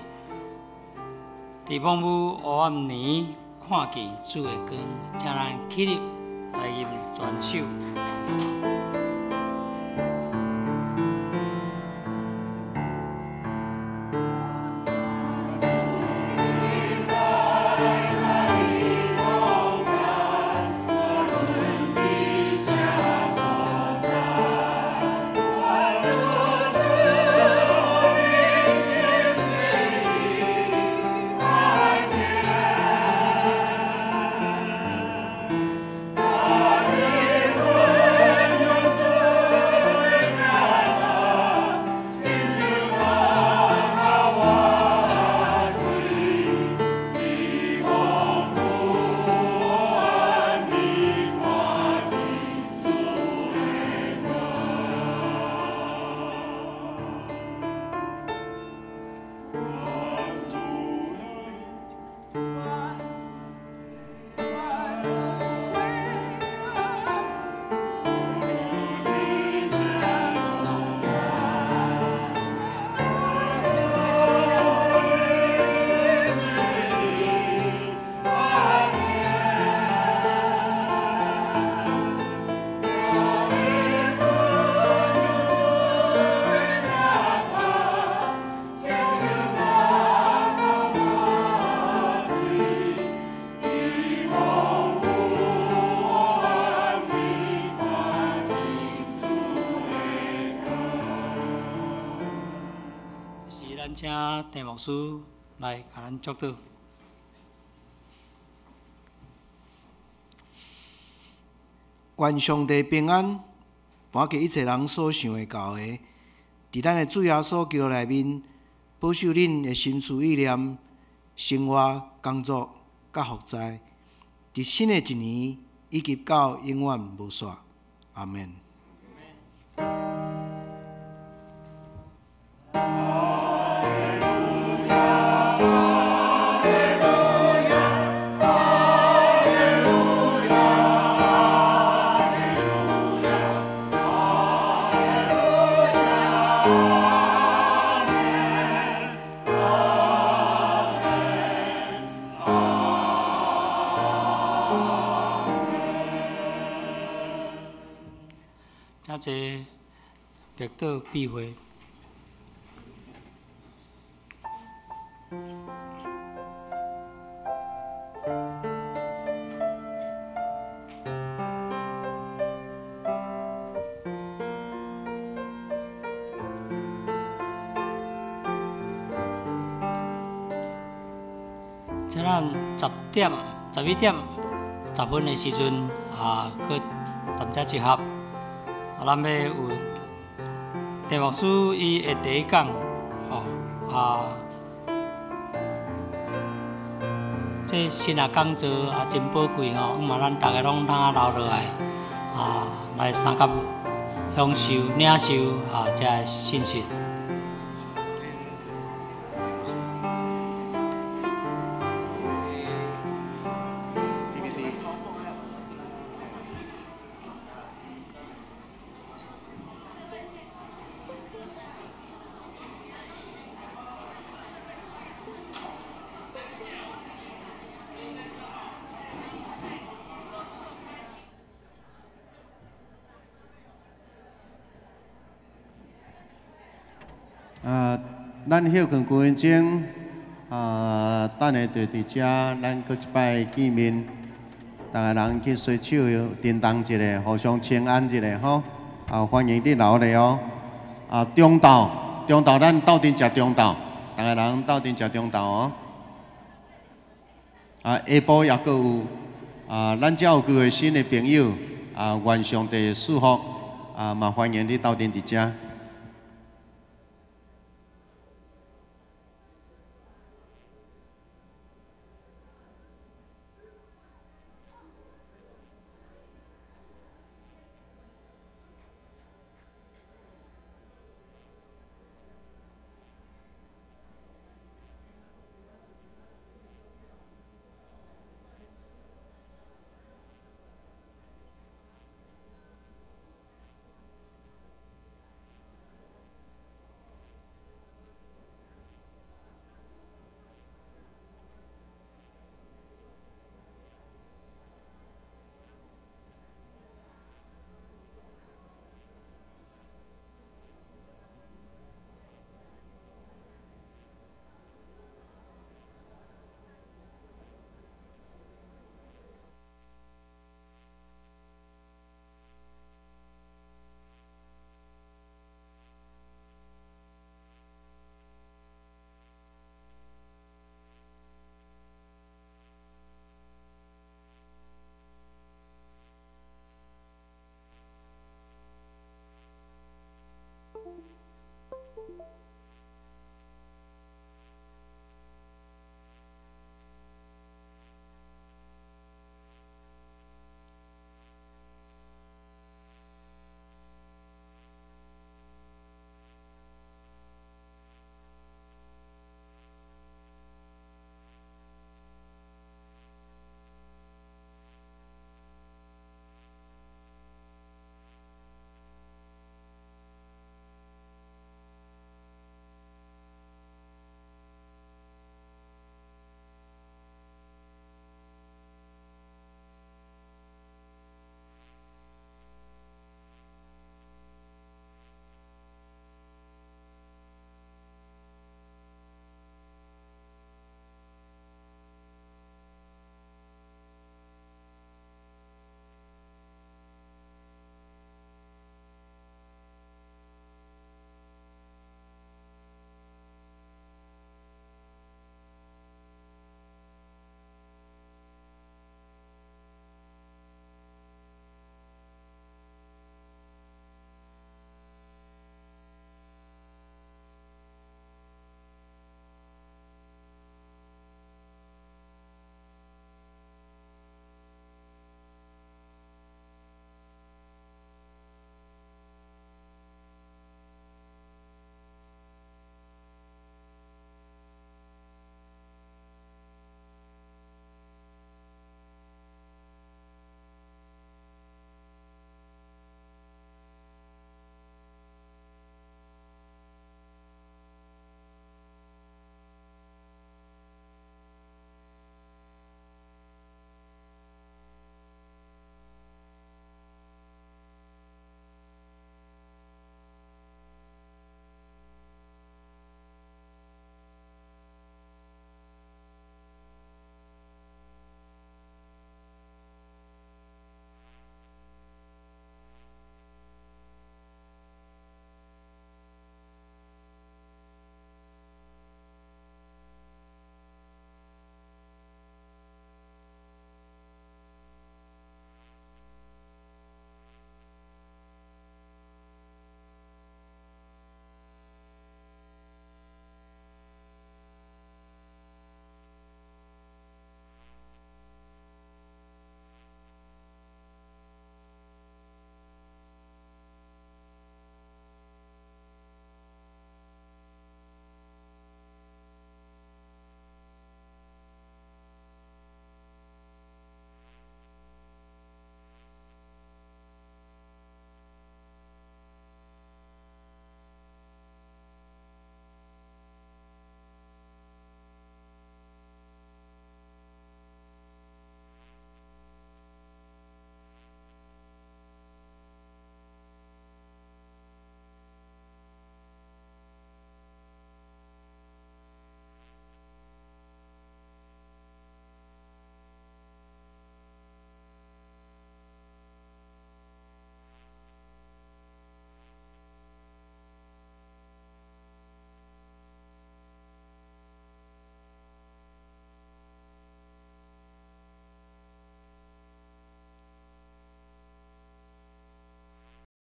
佇茫無黑暗年，看見主的光，請咱起立來吟全首。咱請鄭牧師來共咱祝禱。願上帝平安，搬過一切人所想會到的，佇咱的主耶穌基督內面，保守恁的心思意念、生活、工作、佮服侍，佇新的一年以及到永遠無煞。阿們。阿齐默祷闭会。这咱10点、11点10分的时阵啊，阁踮遮集合。啊，咱欲有陈牧师伊会第一讲，吼啊，这新的讲座啊真宝贵吼，毋嘛咱逐个拢通留落来啊，来相佮享受、领受啊这个信息。啊，咱歇睏幾分鐘，啊，等下就佇遮，咱閣一擺見面，逐个人去洗手，叮當一下，互相請安一下吼。啊，歡迎你留咧哦。啊，中晝，中晝咱鬥陣食中晝，逐个人鬥陣食中晝哦。啊，下晡也閣有，啊，咱遮有幾個新的朋友，啊，願上帝賜福，啊，嘛歡迎你鬥陣佇遮。